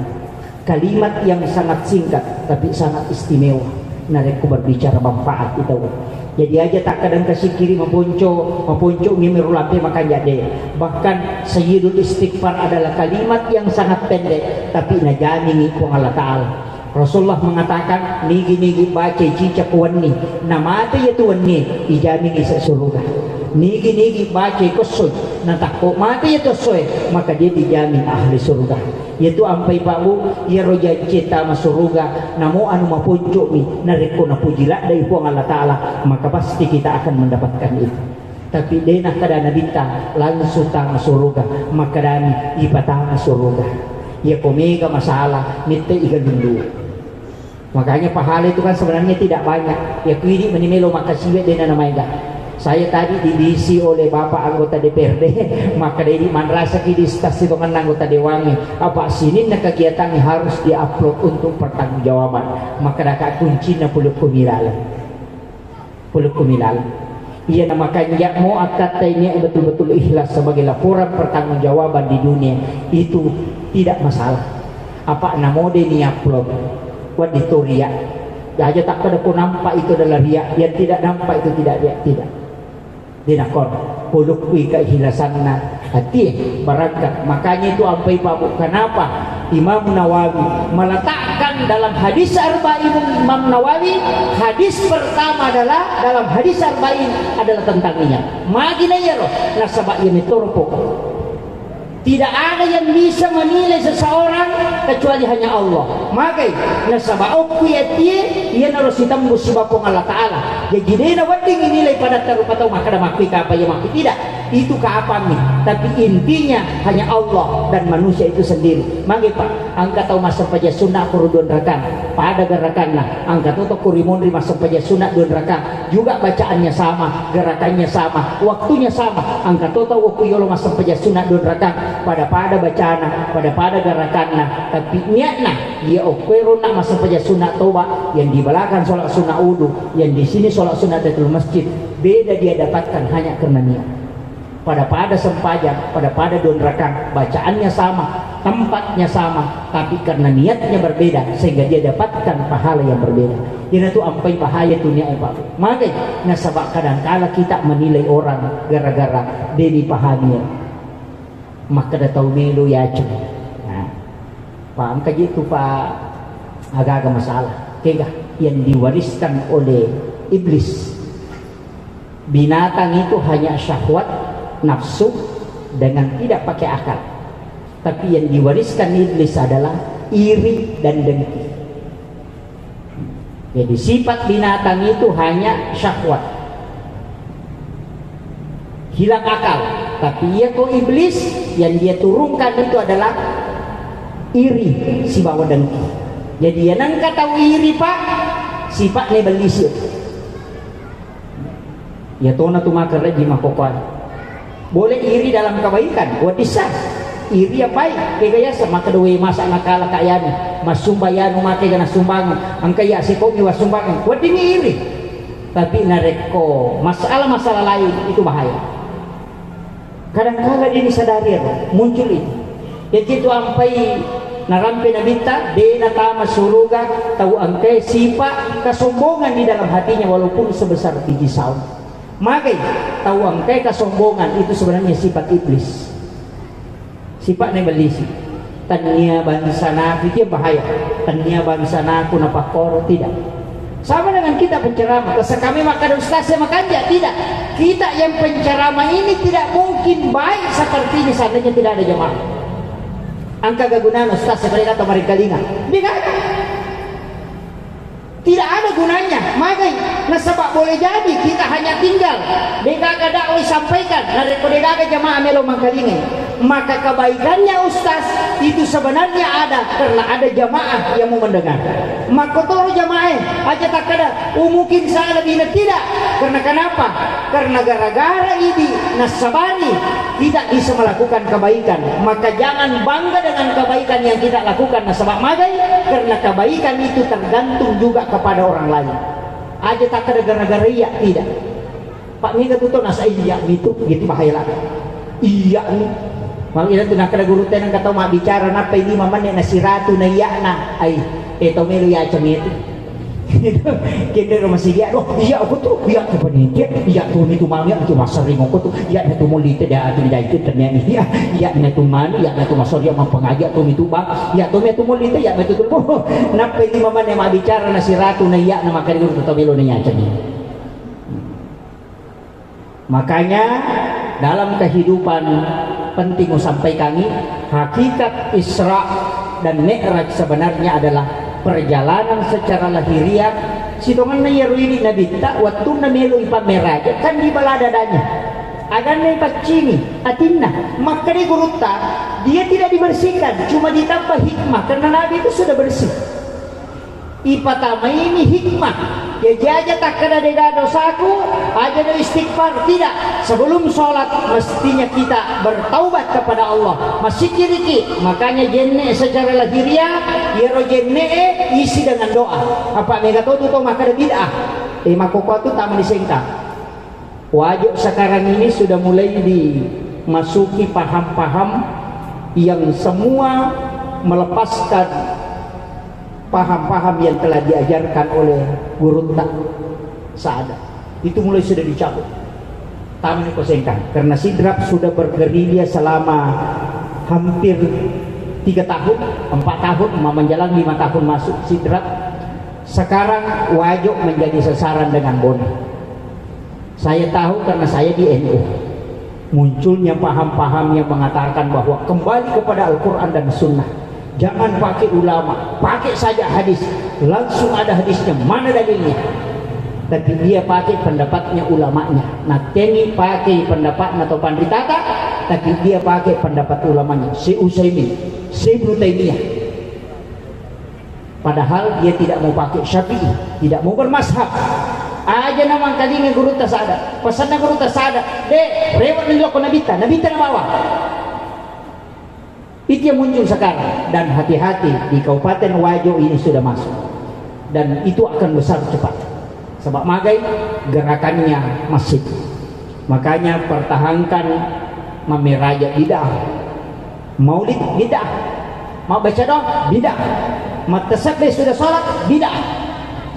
Kalimat yang sangat singkat, tapi sangat istimewa. Narekko berbicara manfaat itu. Jadi aja tak kadang kasikiri maponco, maponco mimir lampe makanja de. Bahkan Sayyidul Istighfar adalah kalimat yang sangat pendek, tapi najamingi Puang Allah Ta'ala. Rasulullah mengatakan, nigi-nigi baca cica kuwenni, namate ya tu wenni, ijamingi sa suruga. Nigi-nigi baca kossoi, natakko mate ya tu essoe, maka dia dijamin ahli surga. Yaitu ampai Pak Bu, iyaro janci tama suruga, namo anu maponco'mi, narekko napuji ladde Puang Allah Ta'ala, maka pasti kita akan mendapatkan itu. Tapi de nakkeda Nabitta, langsung tama suruga, makkedani, ipatama suruga. Iya ko mega masalah, mitte igalundu. Makanya pahala itu kan sebenarnya tidak banyak. Ya kuidi meni melo makasiwe dena namaega. Saya tadi dibisi oleh Bapak anggota D P R D, maka dedi manrasa ki di stasi tongenna anggota dewangi. Apa sininna kegiatan yang harus diupload untuk pertanggungjawaban. Maka daka kuncinna pulukku milale. Pulukku milale. Iya na makanya mo akkatta ini betul-betul ikhlas sebagai laporan pertanggungjawaban di dunia itu tidak masalah. Apa namode ni upload. Waddi to riya. Aja tak pada ko nampak itu adalah riya, yang tidak nampak itu tidak riya, tidak. Dinakor, pulukkui keikhlasanna hati barangkat. Makanya itu ampai Pak Bu, kenapa Imam Nawawi meletakkan dalam hadis Arba'in Imam Nawawi, hadis pertama adalah dalam hadis Arba'in adalah tentang niat. Magi na iyaro, nasaba iya metoro pokok. Tidak ada yang bisa menilai seseorang kecuali hanya Allah. Magai, nasaba okku yatie, iyanaro sitembus sibawa Puang Allah Ta'ala. Jadi dena wedding nilai pada tarupa tau makkeda makkui kapa iya makkui tidak. Itu kapammi. Tapi intinya hanya Allah dan manusia itu sendiri. Magai Pak, engka tau massempajang sunna kuru dua rakang. Pada gerakanna, engka to tokko rimonri massempajang sunna dua rakang. Juga bacaannya sama, gerakannya sama, waktunya sama. Engka to tau okku yolo massempajang sunna dua rakang, pada-pada bacana, pada-pada gerakanna, tapi niatna, iya okko ero na massempajang sunna toba, yang di belakang sholat sunna wudu, yang di sini sholat sunna tahiyatul masjid, beda dia dapatkan hanya karena niat. Pada-pada sempajang, pada-pada dua rakang, bacaannya sama, tempatnya sama, tapi karena niatnya berbeda, sehingga dia dapatkan pahala yang berbeda. Iyanatu ampai bahaya dunia, eh, Pak. Magai, nasaba kadangkala kita menilai orang gara-gara de dipahami. Makkeda tau melo yacu. Nah, Paham kaji itu, Pak? Agak-agak masalah. Kega yang diwariskan oleh iblis. Binatang itu hanya syahwat, nafsu, dengan tidak pakai akal. Tapi yang diwariskan iblis adalah iri dan dengki. Jadi sifat binatang itu hanya syahwat, hilang akal. Tapi iya ko iblis, yang dia turunkan itu adalah iri sibawa dengki. Jadi ya nengka tau iri, Pak, sifatnya bellisi. Iya tona tu maka rejji makkokoe. Boleh iri dalam kebaikan, wedding sa. Iri yang baik, kega yaseng makkeda, "We, masa nakala ka yanu, massumba yanu, make gana sumbangan, engka iya sikomi wassumbangeng." Wedding iri. Tapi narekko masalah-masalah lain, itu bahaya. Kadang-kadang dia disadari, apa? Muncul itu. Jadi itu ampai narampe Nabitta, de natama suruga tau engkae sifat kesombongan di dalam hatinya walaupun sebesar biji sawi. Magai tau engkae kesombongan itu sebenarnya sifat iblis. Sifatnya bellisi. Tania bangsa naku, itu yang bahaya. Tania bangsa naku napakkoro, tidak. Sama dengan kita penceramah. Terus kami makan ustaz saya makan dia, tidak. Kita yang penceramah ini tidak mungkin baik seperti ini seandainya tidak ada jamaah. Engka ga gunana ustaz saya kata mereka linga. Dia kata, tidak ada gunanya, magai. Nasaba boleh jadi kita hanya tinggal, degaga dakwah sampaikan. Narekko degaga jamaah melo mangkalingai, maka kebaikannya ustaz itu sebenarnya ada karena ada jamaah yang mau mendengar. Makkotoro jamaah, aja takkada, "Oh, mungkin saya lebih," tidak. Karena kenapa? Karena gara-gara ini nasabari tidak bisa melakukan kebaikan, maka jangan bangga dengan kebaikan yang kita lakukan. Nasaba magai, karena kebaikan itu tergantung juga kepada orang lain. Aja takkada gara-gara iya, tidak. Pak, mega tu to nasa iya mitu, gitu bahaya lah. Iya ni. Mau ina tu nakkada guru tenang kata mau bicara, napa ini mamane nasiratu na iya na. Ai, eh, tau melu ya cem itu. Kende ro masigi, "Aduh, iya aku tu, iya aku panitia, iya tu mitu mami, iya tu masering aku tu, iya na tu molite dia tu dia itu ternyata iya, iya na tu mami, iya na tu masori yang mampengaji tu mitu bang, iya tu mitu molite, iya mitu tu." Napa ini mamane mau bicara nasiratu na iya na makari guru tau melu na iya cem. Makanya, dalam kehidupan penting usampaikangi, hakikat Isra dan Mi'raj sebenarnya adalah perjalanan secara lahiriah. Sitongenna iyaro idi Nabitta, wettunna melo ipammeraja, kan dibelah dadanya. Aganna ipaccini atinna, makkeda gurutta, dia tidak dibersihkan, cuma ditambah hikmah, karena Nabi itu sudah bersih. Ipatamaini hikmah. Jaji aja takkeda dega dosaku, aja do istighfar, tidak. Sebelum sholat mestinya kita bertaubat kepada Allah. Masikiriki, makanya jenne secara lahiriah, iyaro jenne isi dengan doa. Apa mega to tu to makkeda bid'ah. Eh, makkokkoe tu tama disengkang. Wajo sekarang ini sudah mulai dimasuki paham-paham yang semua melepaskan paham-paham yang telah diajarkan oleh gurutta Sa'ada. Itu mulai sudah dicabut. Taman Kosengkang. Karena Sidrap sudah bergerilya selama hampir tiga tahun, empat tahun, ma-, menjelang lima tahun masuk Sidrap. Sekarang Wajo menjadi sasaran dengan Bona. Saya tahu karena saya di N U. Munculnya paham-paham yang mengatakan bahwa kembali kepada Al-Quran dan Sunnah. Jangan pakai ulama, pakai saja hadis. Langsung ada hadisnya, mana dalilnya? Tapi dia pakai pendapatnya ulamanya. Nah, teni pakai pendapatnya atau pandritata, tapi dia pakai pendapat ulamanya. Si Utsaimin, si Ibnu Taimiyah. Padahal dia tidak mau pakai Syafi'i, tidak mau bermazhab. Aja na mangkalinga gurutta Sa'ada. Pesanna gurutta Sa'ada, "De, rewat ni loko Nabitta, Nabitta na bawa." Itu yang muncul sekarang. Dan hati-hati, di Kabupaten Wajo ini sudah masuk. Dan itu akan besar cepat. Sebab magai gerakannya masif. Makanya pertahankan mammeraja bid'ah. Maulid bid'ah. Mau baca doa bid'ah. Mattasabbih sudah sholat bid'ah.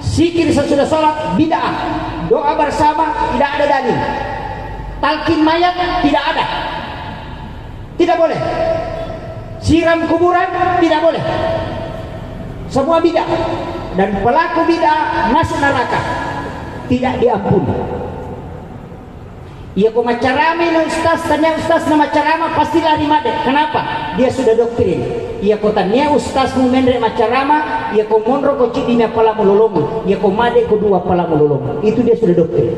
Sikir sesudah sholat bid'ah. Doa bersama tidak ada dalil. Talqin mayat tidak ada. Tidak boleh. Siram kuburan tidak boleh. Semua bid'ah. Dan pelaku bid'ah masuk neraka. Tidak diampuni. Iya ko maccarama na ustaz, tania ustaz na maccarama, pasti lari made. Kenapa? Dia sudah doktrin. Iya ko tania ustaz mu menre maccarama, iya ko monro ko cidi mi palamu lolong, iya ko made ko dua palamu lolong. Itu dia sudah doktrin.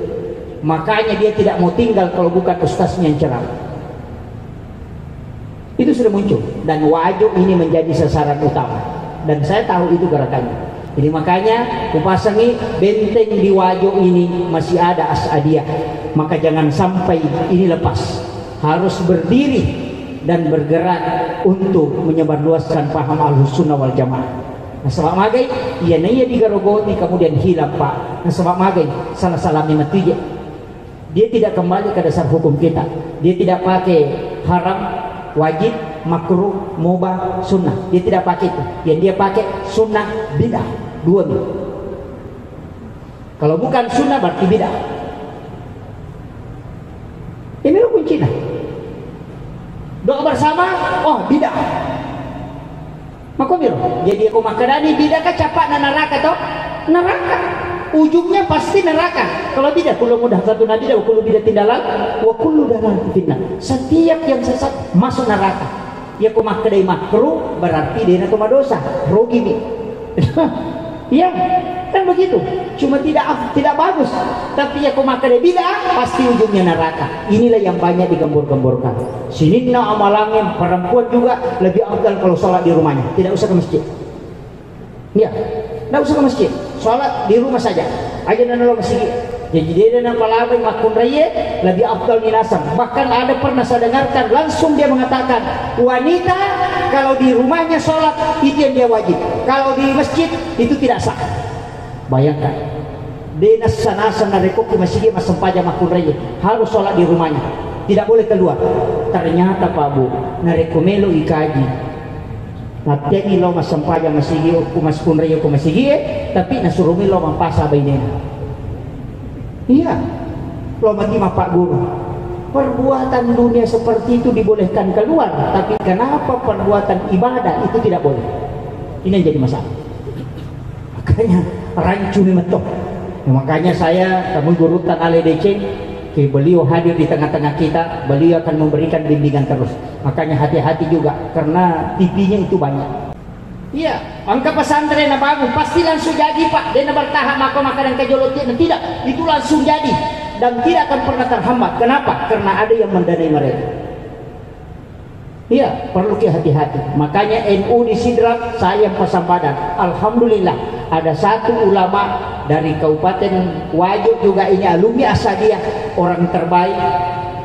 Makanya dia tidak mau tinggal kalau bukan ustaznya yang ceramah. Itu sudah muncul dan Wajo ini menjadi sasaran utama. Dan saya tahu itu gerakannya. Jadi makanya kupasangi benteng di Wajo ini masih ada As'adiyah. Maka jangan sampai ini lepas. Harus berdiri dan bergerak untuk menyebarluaskan paham Ahlus Sunnah wal Jamaah. Nasaba magai, iya na iya digarogoti kemudian hilang, Pak. Nasaba magai, salah-salah memang tuje. Dia tidak kembali ke dasar hukum kita. Dia tidak pakai haram, wajib, makruh, mubah, sunnah. Dia tidak pakai itu. Yang dia pakai sunnah, bid'ah. Dua nih. Kalau bukan sunnah berarti bid'ah. Ini lo kuncinya. Doa bersama, oh bid'ah. Makomiro. Jadi aku makkedani bid'ah ka capa'na neraka to? Neraka. Ujungnya pasti neraka. Kalau bid'ah, kullu muhdatsatin bid'ah, wa kullu bid'atin dalalah, wa kullu dalalatin finnar. Setiap yang sesat masuk neraka. Ya aku makkedai makruh, berarti dia na to madosa. Rugi nih. Iya, kan begitu. Cuma tidak af- tidak bagus. Tapi ya aku makkeda bid'ah, pasti ujungnya neraka. Inilah yang banyak digembor-gemborkan. Sininna amalannya perempuan juga lebih afdal kalau sholat di rumahnya. Tidak usah ke masjid. Iya, tidak usah ke masjid. Sholat di rumah saja. Aja nana lo masjid. Jadi dia dan apa labai makkunraie lebih afdal minasang. Bahkan ada pernah saya dengarkan langsung dia mengatakan, wanita kalau di rumahnya sholat itu yang dia wajib. Kalau di masjid itu tidak sah. Bayangkan. De nassa-nassa narekko ki masigi massempajang makkunrai, harus sholat di rumahnya. Tidak boleh keluar. Ternyata Pak Bu, narekko melo ikaji, nattiangi lo massempajang masigi, ku maskunrai ku masigi, tapi nasurumi lo mampasa bainena. Iya. Lo mati mapak guru. Perbuatan dunia seperti itu dibolehkan keluar, tapi kenapa perbuatan ibadah itu tidak boleh? Ini yang jadi masalah. Makanya rancu memang toh. Ya, makanya saya, kamu guru Tan Ale Deceng, ke beliau hadir di tengah-tengah kita, beliau akan memberikan bimbingan terus. Makanya hati-hati juga, karena T V-nya itu banyak. Iya, engka pesantren na bangun, pasti langsung jadi, Pak. Dia na bertahap maka makanan kejolot dia, tidak, itu langsung jadi dan tidak akan pernah terhambat. Kenapa? Karena ada yang mendanai mereka. Iya, perlu ki hati-hati. Makanya N U di Sidrap saya yang pasang badan. Alhamdulillah, ada satu ulama dari Kabupaten Wajo juga, ini alumni Asadiyah, orang terbaik,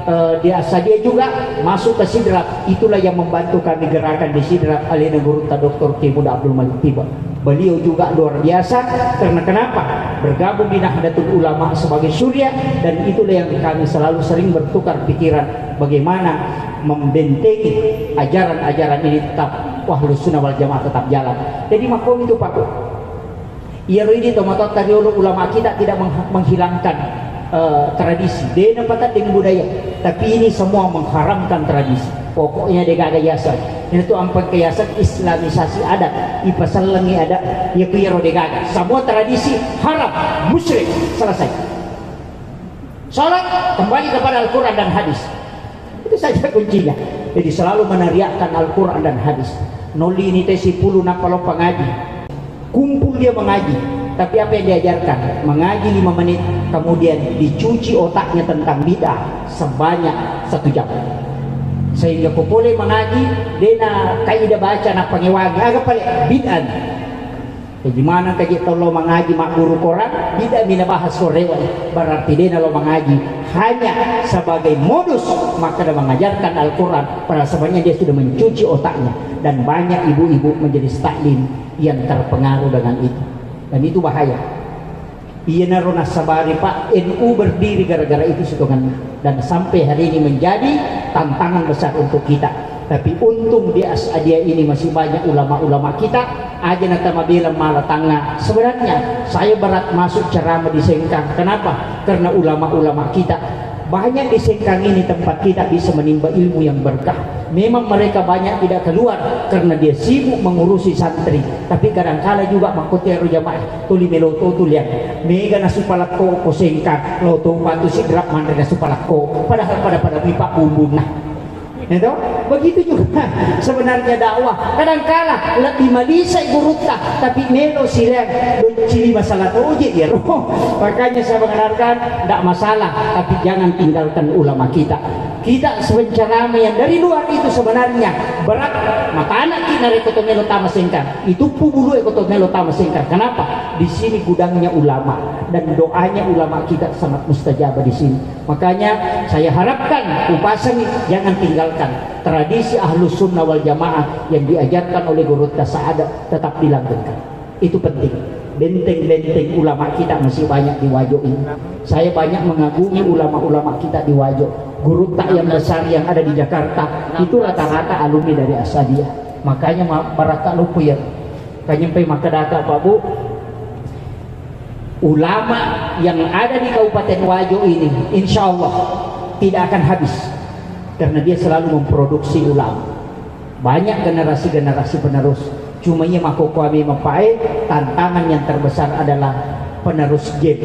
eh, di Asadiyah juga masuk ke Sidrap. Itulah yang membantu kami gerakan di Sidrap, alena gurutta Doktor Kiai Muda Abdul Malik Tiba. Beliau juga luar biasa, karena kenapa? Bergabung di Nahdlatul Ulama sebagai suriah, dan itulah yang kami selalu sering bertukar pikiran bagaimana membentengi ajaran-ajaran ini tetap, Ahlus Sunnah wal Jamaah tetap jalan. Jadi makom itu, Pak. Iyaro idi tomatoatta riolo, ulama kita tidak meng-, menghilangkan, eh, tradisi. De napatadding budaya, tapi ini semua mengharamkan tradisi. Pokoknya degaga yaseng. Ini tuh ampe ke yaseng islamisasi adat, ipasellengi adat, ya ku iyaro degaga. Semua tradisi haram, musyrik, selesai. Salat kembali kepada Al-Quran dan hadis. Itu saja kuncinya. Jadi selalu meneriakkan Al-Quran dan hadis. Nolli ni tesi pulu nappa lo pangaji. Kumpul dia mengaji. Tapi apa yang diajarkan? Mengaji lima menit, kemudian dicuci otaknya tentang bid'ah sebanyak satu jam. Sehingga ko pole mengaji, dena kaida baca nappa ngewangi. Aga pale bid'ah. Jadi mana kaji tollo mangaji magguru korang, tidak mina bahas korewa, berarti dena lo mangaji, hanya sebagai modus, maka dia mengajarkan Al-Quran, padahal sebenarnya dia sudah mencuci otaknya, dan banyak ibu-ibu majelis taklim yang terpengaruh dengan itu, dan itu bahaya. Iyanaro nassabari, Pak, N U berdiri gara-gara itu sitongenna. Dan sampai hari ini menjadi tantangan besar untuk kita. Tapi untung di As'adiyah ini masih banyak ulama-ulama kita, aja natamabela mala tangnga. Sebenarnya saya berat masuk ceramah di Sengkang. Kenapa? Karena ulama-ulama kita banyak di Sengkang ini tempat kita bisa menimba ilmu yang berkah. Memang mereka banyak tidak keluar karena dia sibuk mengurusi santri. Tapi kadangkala juga makkotero jamaah, tuli melo to tu liang. Mega nasu palakko ko Sengkang, lo to patu sidrap manre nasu palakko. Padahal pada-pada mipa bumbunna. Ya toh? Begitu juga sebenarnya dakwah. Kadangkala lebih malisai gurutta, tapi melo sileang doncili masalah toje ya roh. Makanya saya mengenalkan, tidak masalah, tapi jangan tinggalkan ulama kita. Kita sepenceramah yang dari luar itu sebenarnya berat. Matana ki narekko to melo tama Sengkang. Itu pu bulu eko to melo tama Sengkang. Kenapa? Di sini gudangnya ulama dan doanya ulama kita sangat mustajab di sini. Makanya saya harapkan upasangi jangan tinggalkan tradisi Ahlus Sunnah wal Jamaah yang diajarkan oleh Gurutta Sa'adat tetap dilanggengkan. Itu penting. Benteng-benteng ulama kita masih banyak di Wajo ini. Saya banyak mengagumi ulama-ulama kita di Wajo. Gurutta yang besar yang ada di Jakarta itu rata-rata alumni dari Asadiyah. Makanya ma-, barakka lupu ya. Kanyempai makkadaka Pak Bu, ulama yang ada di Kabupaten Wajo ini, insya Allah tidak akan habis karena dia selalu memproduksi ulama. Banyak generasi-generasi penerus. Cuma iya makkokkoe mapae, tantangan yang terbesar adalah penerus game.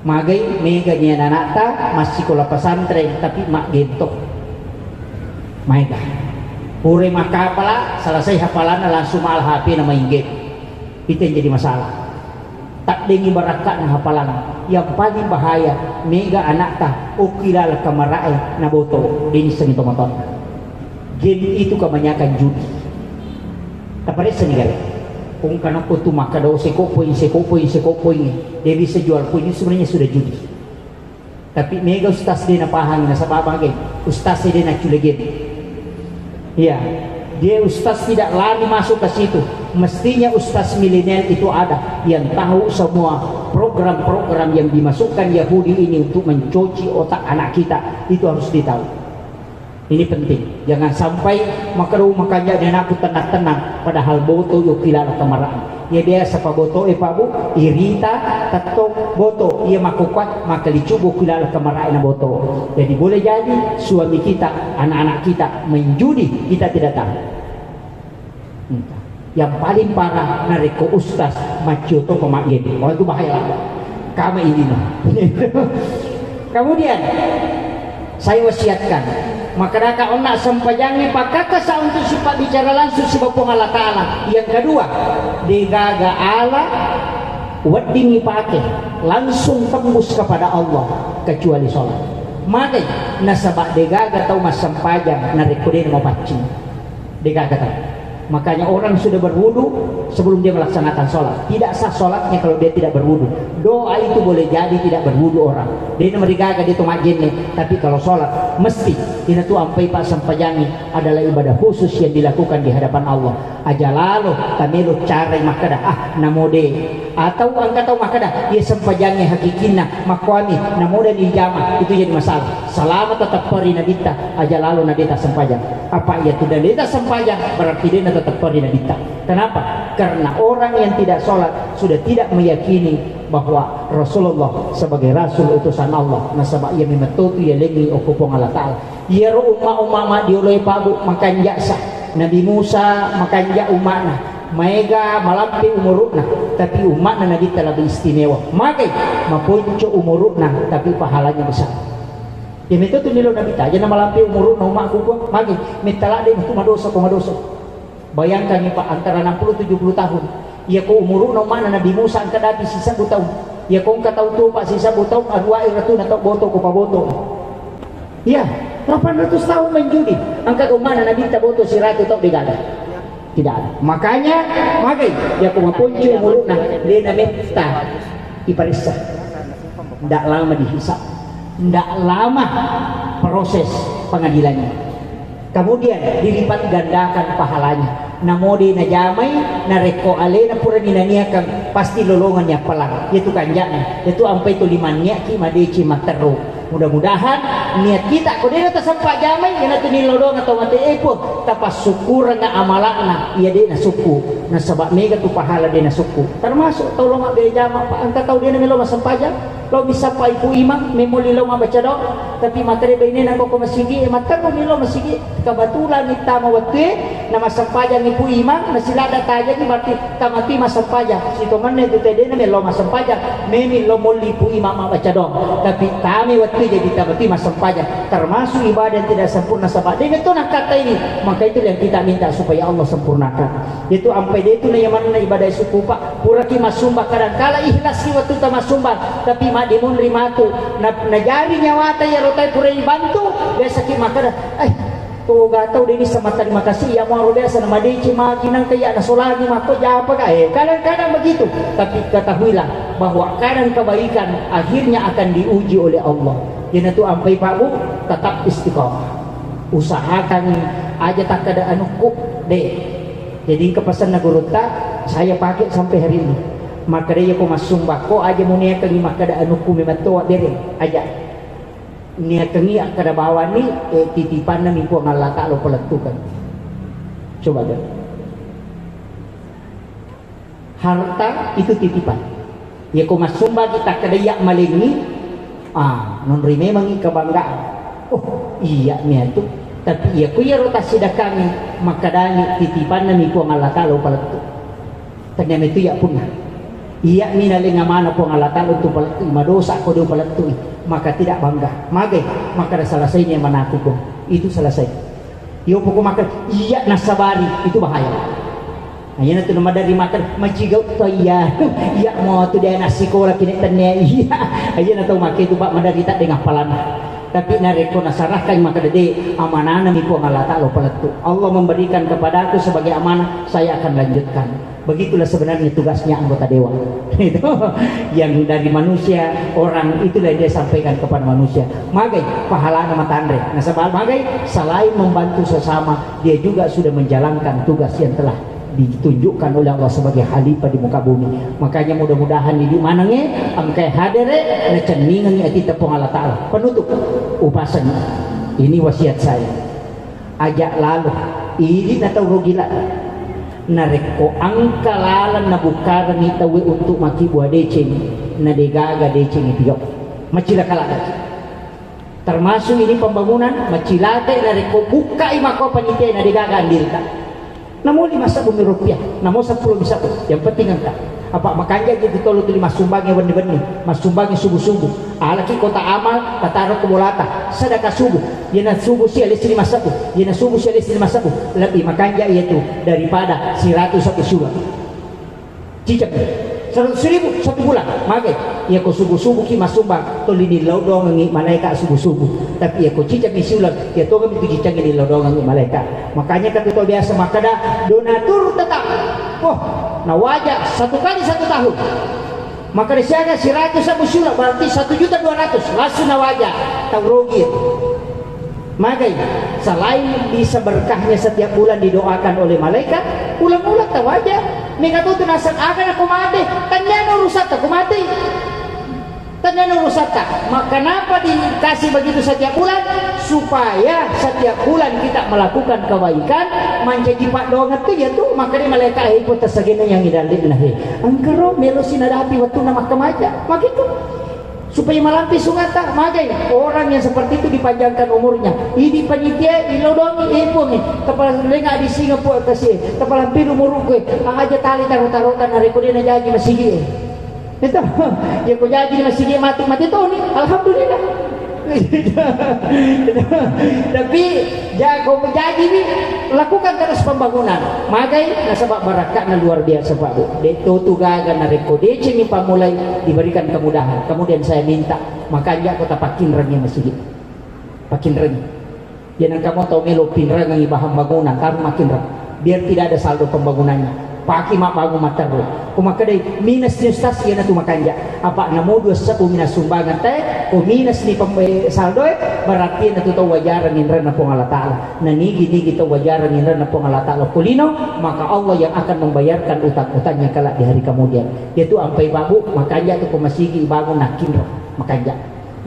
Magai mega ni anakta massikola pesantren tapi maggento. Maega. Pura makkapala, selesai hafalanna langsung mala H P na main game. Itu yang jadi masalah. Taddengi barakka'na hafalang. Yang paling bahaya, mega anakta okki laleng kamara'e naboto, denissengi tomatoanna. Game itu kebanyakan judi. Taparessani gare. Kong kanakko tu makkada, "Oh, seko poin, seko poin, seko poin." Dia bisa jual poin itu sebenarnya sudah judi. Tapi mega ustaz de napahang nasaba magai. Ustaz de naccule game. Iya, dia ustaz tidak lari masuk ke situ. Mestinya ustaz milenial itu ada yang tahu semua program-program yang dimasukkan Yahudi ini untuk mencuci otak anak kita. Itu harus ditahu. Ini penting. Jangan sampai makkeda, "Oh, makanja ni anakku tenang-tenang," padahal boto yokki laleng kamara'e. Iya biasa pabotoe, Pak Bu, irita, tettong, boto. Iya makkokkoe, makkalicu bokki laleng kamara'e na boto. Jadi boleh jadi suami kita, anak-anak kita main judi, kita tidak tahu. Hmm. Yang paling parah narekko ustaz maccio to pemaggede. Wah, itu bahaya lah. Kama ini no. Kemudian saya wasiatkan, makkadaka onna sempajangnge pakkakasa untuk sipabbicara langsung siba Puang Allah Ta'ala. Yang kedua, degaga ala wedding ipake langsung tembus kepada Allah kecuali sholat. Magai, nasaba degaga tau massempajang narekko de mapaccing. Degaga tau. Makanya orang sudah berwudu sebelum dia melaksanakan sholat. Tidak sah sholatnya kalau dia tidak berwudu. Doa itu boleh jadi tidak berwudu orang. Dia nomor degaga dia tu majenne. Tapi kalau sholat mesti. Ina tu ampai pak sempajangi adalah ibadah khusus yang dilakukan di hadapan Allah. Aja lalo tamelo carai makkada, ah, namode. Atau engka tau makkada, iya sempajangnge hakikinna makkuami, namodani jama, itu jadi masalah. Salama tatepperi nabitta, aja lalo nabitta sempajang. Apa iya tu nabitta sempajang, berarti dena tatepperi nabitta. Kenapa? Karena orang yang tidak sholat sudah tidak meyakini bahwa Rasulullah sebagai rasul utusan Allah. Nasaba iya memetto tu iya lengi okko Puang Allah Ta'ala. Iyaro umma-umma maddioloe pabu makanja sa. Nabi Musa makanja umma'na. Maega malampe umuru'na, tapi umma'na Nabitta lebih istimewa. Magai maponco umuru'na, tapi pahalanya besar. Ya metto tu nilo Nabitta, aja na malampe umuru'na umma'ku, magai mettala de matu madosa ko madosa. Bayangkan ni, Pak, antara enam puluh tujuh puluh tahun. Iya ko umuru'na umma'na Nabi Musa engka dapi sisebbu taung. Iya ko engka tau tuo, Pak, sisebbu taung, aduai ratuna tau boto ko paboto. Iya, delapan ratus tahun main judi. Engka umma'na Nabitta boto siratu tau degaga. Tidak ada. Makanya, magai, iya ko maponco umuru'na, de nametta iparessa. Ndak lama dihisab. Ndak lama proses pengadilannya. Kemudian dilipat gandakan pahalanya. Namode najamai, narekko alena purani naniakang, pasti lolonganni appalang. Iyatu kanja'na, iyatu ampai tuli manniakki madeceng matteru. Mudah-mudahan niat kita, ko dena tasempajamai, iyanatu nilodong atau mate, eh, Puang, Tapassukkureng amala'na, iya de' nasukku, nasaba' mega tu pahala de' nasukku. Termasuk tau lao mabbere jama, Pak, engka tau de' namelo massempajang, lao missappa Ibu Imang, memoli lao mabbaca doang, tapi makkeda bainena ko, ko masigi e, matterru mi lao masigi, kebetulan ittama wettue, na massempajang Ibu Imang, nasiladda tajengi, berarti tamatui massempajang. Sitongenna itu tau de' namelo massempajang, memi lao molli Ibu Imang mabbaca doang, tapi tama wettu jadi tamatui massempajang. Termasuk ibadah yang tidak sempurna, saba' de' metto nakkatta ini, maka itu yang kita minta supaya Allah sempurnakan. Itu ampai de' tu na yamanna ibadah sukku, Pak. Puraki massumba, kadangkala ikhlas ki wettu ta massumba, tapi maddimonri matu, na, najari nyawata iyaro tae pura ibantu, biasa ki makkeda, eh, toga tau de' nisseng matterima kasih, iya muaro biasa na madeceng magi nangka iya nasolangi makko japa ka. Eh, kadang-kadang begitu. Tapi ketahuilah bahwa kadang kebaikan akhirnya akan diuji oleh Allah. Iyanatu ampai, Pak, Bu, tetap istiqomah. Usahakan aja takkeda anukku, de'. Jadi engka pesanna gurutta, saya pakai sampai hari ini. Makkeda iya ko massumbakko aja muniakangi makkeda anukku memetto wabbere, aja. Niakangi akkeda bawanni, eh, titipanna mi Puang Allah Ta'ala upalettukeng. Coba deh. Harta itu titipan. Iya ko massumbaki takkeda iya malengi, ah, nonroi memangi kebanggaan. Oh, iya miatu. Tapi iya ko iyaro tassidakangi makkedani titipanna mi Puang Allah Ta'ala upalettu. Tania metu iya punna. Iya mi naleng amanah Puang Allah Ta'ala untuk palettu, madosa ko de' upalettui, maka tidak bangga. Magai, maka ada selesainya manaku ko. Itu selesai. Iyo pokok maka iya nasabari, itu bahaya. Aja na tu maderri makan macigau to iya. Iya mo tu dia nasi sekolah kini tania iya. Aja na tau make itu bak maderri tak dengan palana. Tapi narekko nasarahkan maka dede amanana mi Puang Allah Ta'ala palettu. Allah memberikan kepadaku sebagai amanah, saya akan lanjutkan. Begitulah sebenarnya tugasnya anggota dewan. Itu yang dari manusia, orang itulah yang dia sampaikan kepada manusia. Magai pahalana matanre. Nasaba magai selain membantu sesama, dia juga sudah menjalankan tugas yang telah ditunjukkan oleh Allah sebagai khalifah di muka bumi. Makanya mudah-mudahan idi manengnge engkai hadere nacenningengi atitta Puang Allah Ta'ala. Penutup, upasengi. Ini wasiat saya. Aja lalo, idi na tau rugi ladde. Narekko engka laleng nabukkarengi tauwe untuk makkibua deceng, na degaga deceng ipigau. Macilaka laddeki. Termasuk ini pembangunan, macilakai narekko bukkai mako panitia na degaga andirita. Namo lima sebbu mi rupiah, namo seppulo mi sebbu, yang penting engka. Apa makanja gitu tolo tuli massumbangi wenni-wenni, massumbangi subuh-subuh. Alaki kota amal, tataro ko bolata, sedekah subuh. Iyana subuh sia listrik masebbu, iyana subuh sia listrik masebbu. Lebih makanja iya tu daripada siratu satu surat. Cicak. Seratus ribu satu bulan, magai. Iya ko subuh-subuh ki massumbang, tolini lao dongengi malaika subuh-subuh. Tapi iya ko cicak mi siuleng, iya tongeng mi tu cicak ni lao dongengi malaika. Makanya kata tau biasa makkeda, donatur tetap. Oh, nawaja satu kali satu tahun. Maka disiaga siratu sebbu siuleng, berarti satu juta dua ratus. Langsung nawaja, tau rugi. Magai, selain bisa berkahnya setiap bulan didoakan oleh malaikat, ulang-ulang tawaja. Mega tu nasang aga na ko mate, tanyana urusatta ko mate. Tanyana urusatta. Ma-, kenapa dikasih begitu setiap bulan? Supaya setiap bulan kita melakukan kebaikan, mancaji paddoangeng tu iya tu. Makanya malaikat, "Hei, pun tasagena yang idalil nah, hei. Engkaro melo sinadapi waktu na makkamaja." Begitu. Supaya malampe sungatta, magai orang yang seperti itu dipanjangkan umurnya. Idi panitia, ilodongi, eh, puangi. Tapala lenga di singa puang kasi. Tapala pilu muruku, eh. Aja tali taro-tarota narekko dia najaji masigi, eh. Itu, ya ko jaji masigi mati, mati toni. Alhamdulillah. Tapi, jago jaji ni, lakukan terus pembangunan. Magai, nasaba barakatna luar biasa, Pak Bu. De to tu gaga narekko deceng ni pammulai diberikan kemudahan. Kemudian saya minta, makanja ko tapakkinrengi masigi. Pakkinrengi. Jangan kamu tau melo pinrengi bahan bangunan, taruh makinreng. Biar tidak ada saldo pembangunannya. Paki mabbangun matteru. Ko makkedai, "Minus ni Ustaz," iyana tu makanja. Apa namo dua sebbu minus sumbangan te, ko minus ni pem-, eh, saldo e, berarti na tu tau wajareng inrenna Puang Allah Ta'ala. Na nigi-nigi tau wajareng inrenna Puang Allah Ta'ala ko lino, maka Allah yang akan membayarkan utang-utangnya kelak di hari kemudian. Yaitu ampai babu, makanja tu ko masigi bangun nakinreng, makanja.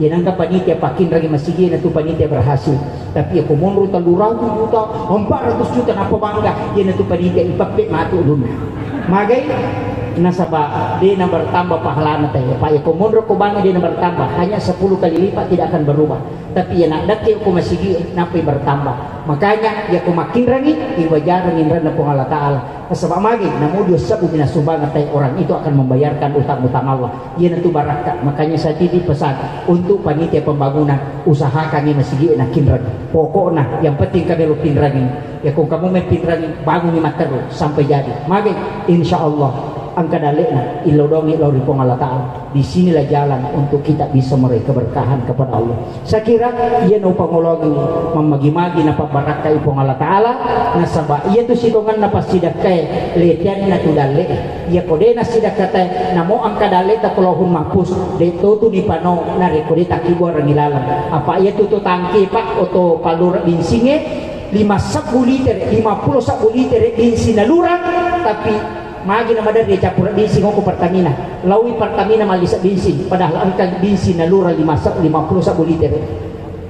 Iyanangka panitia pakkinrangi masigi, iyanatu panitia berhasil. Tapi iya ko monro tellu ratu juta, empat ratus juta, nappa bangga, iyanatu panitia ipeppe matu ulunna. Magai? Nasaba de na bertambah pahalana teh. Pak, iya ko monro ko bangga de na bertambah, hanya sepuluh kali lipat, tidak akan berubah. Tapi iya naddakke ko masigi, nappai bertambah. Makanya iya ko makkinrangi, iwajarangi inranna Puang Allah Ta'ala. Nasaba magi, namu dua sebbu mina sumbangan tai, orang itu akan membayarkan utang-utang Allah. Iyanatu barakka. Makanya saya titip pesan untuk panitia pembangunan, usahakan ini masigi na kinreng. Pokokna yang penting kamu lo pinrangi. Ya ko kamu mau pinrangi, bangun ni matteru sampai jadi. Magi, insya Allah, engka dalekna, ilodongi lao ri Puang Allah Ta'ala. Di sinilah jalan untuk kita bisa meraih keberkahan kepada Allah. Saya kira iya na upangoloangi mammagi-magi napabbarakkai Puang Allah Ta'ala, nasaba iyatu sitongenna passidakkae leteanna tu dalle. Iya ko de nassidakkatai, namo engka dalle ta ko Lauhul Mahfuz, de totu nipano narekko de takkibuarangi laleng. Apa iyatu to tangke, Pak, oto palura bensinge, lima sebbu litere, lima puluh sebbu litere bensin nalurang, tapi magi na maderri cappura bensin ko Pertamina. Laowi Pertamina mallisa bensin, padahal engka bensin nalura lima se-, lima puluh sebbu litere.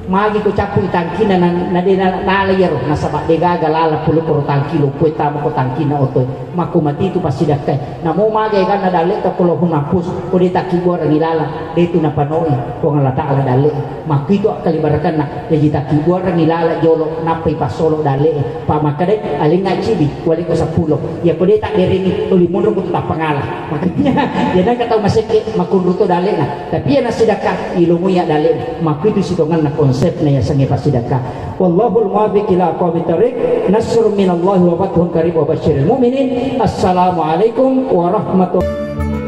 Magi ko cappui tangkina na, na de na, nala iyaro, nasaba de gaga lala pulukoro tangki lo, pue tama ko tangkina oto. Makko mati tu passidakkai. Namo magi ganna dalle ta ko Lauhul Mahfuz, ko de takkibuarangi laleng, de tu napanoi Puang Allah Ta'ala dalle. Makkuitu akkalibarakkanna, jaji takkibuarangi lala jolo, nappai passolo dalle. Pa makkadai, alengnga cibi, waleko seppulo. Iya ko de takderengi, tuli monro ko tu tappangala. Makanya, iya nangka tau masekke, makkunru to dalena. Tapi iya nassidakka, ilomui ya dalena. Makkuitu sitongenna konsepna yasengnge passidakka. Wallahul muwaffiq ila aqwamit thariq. Nasrun minallahi wa fathun qarib wa basyiril mu'minin. Assalamualaikum warahmatullahi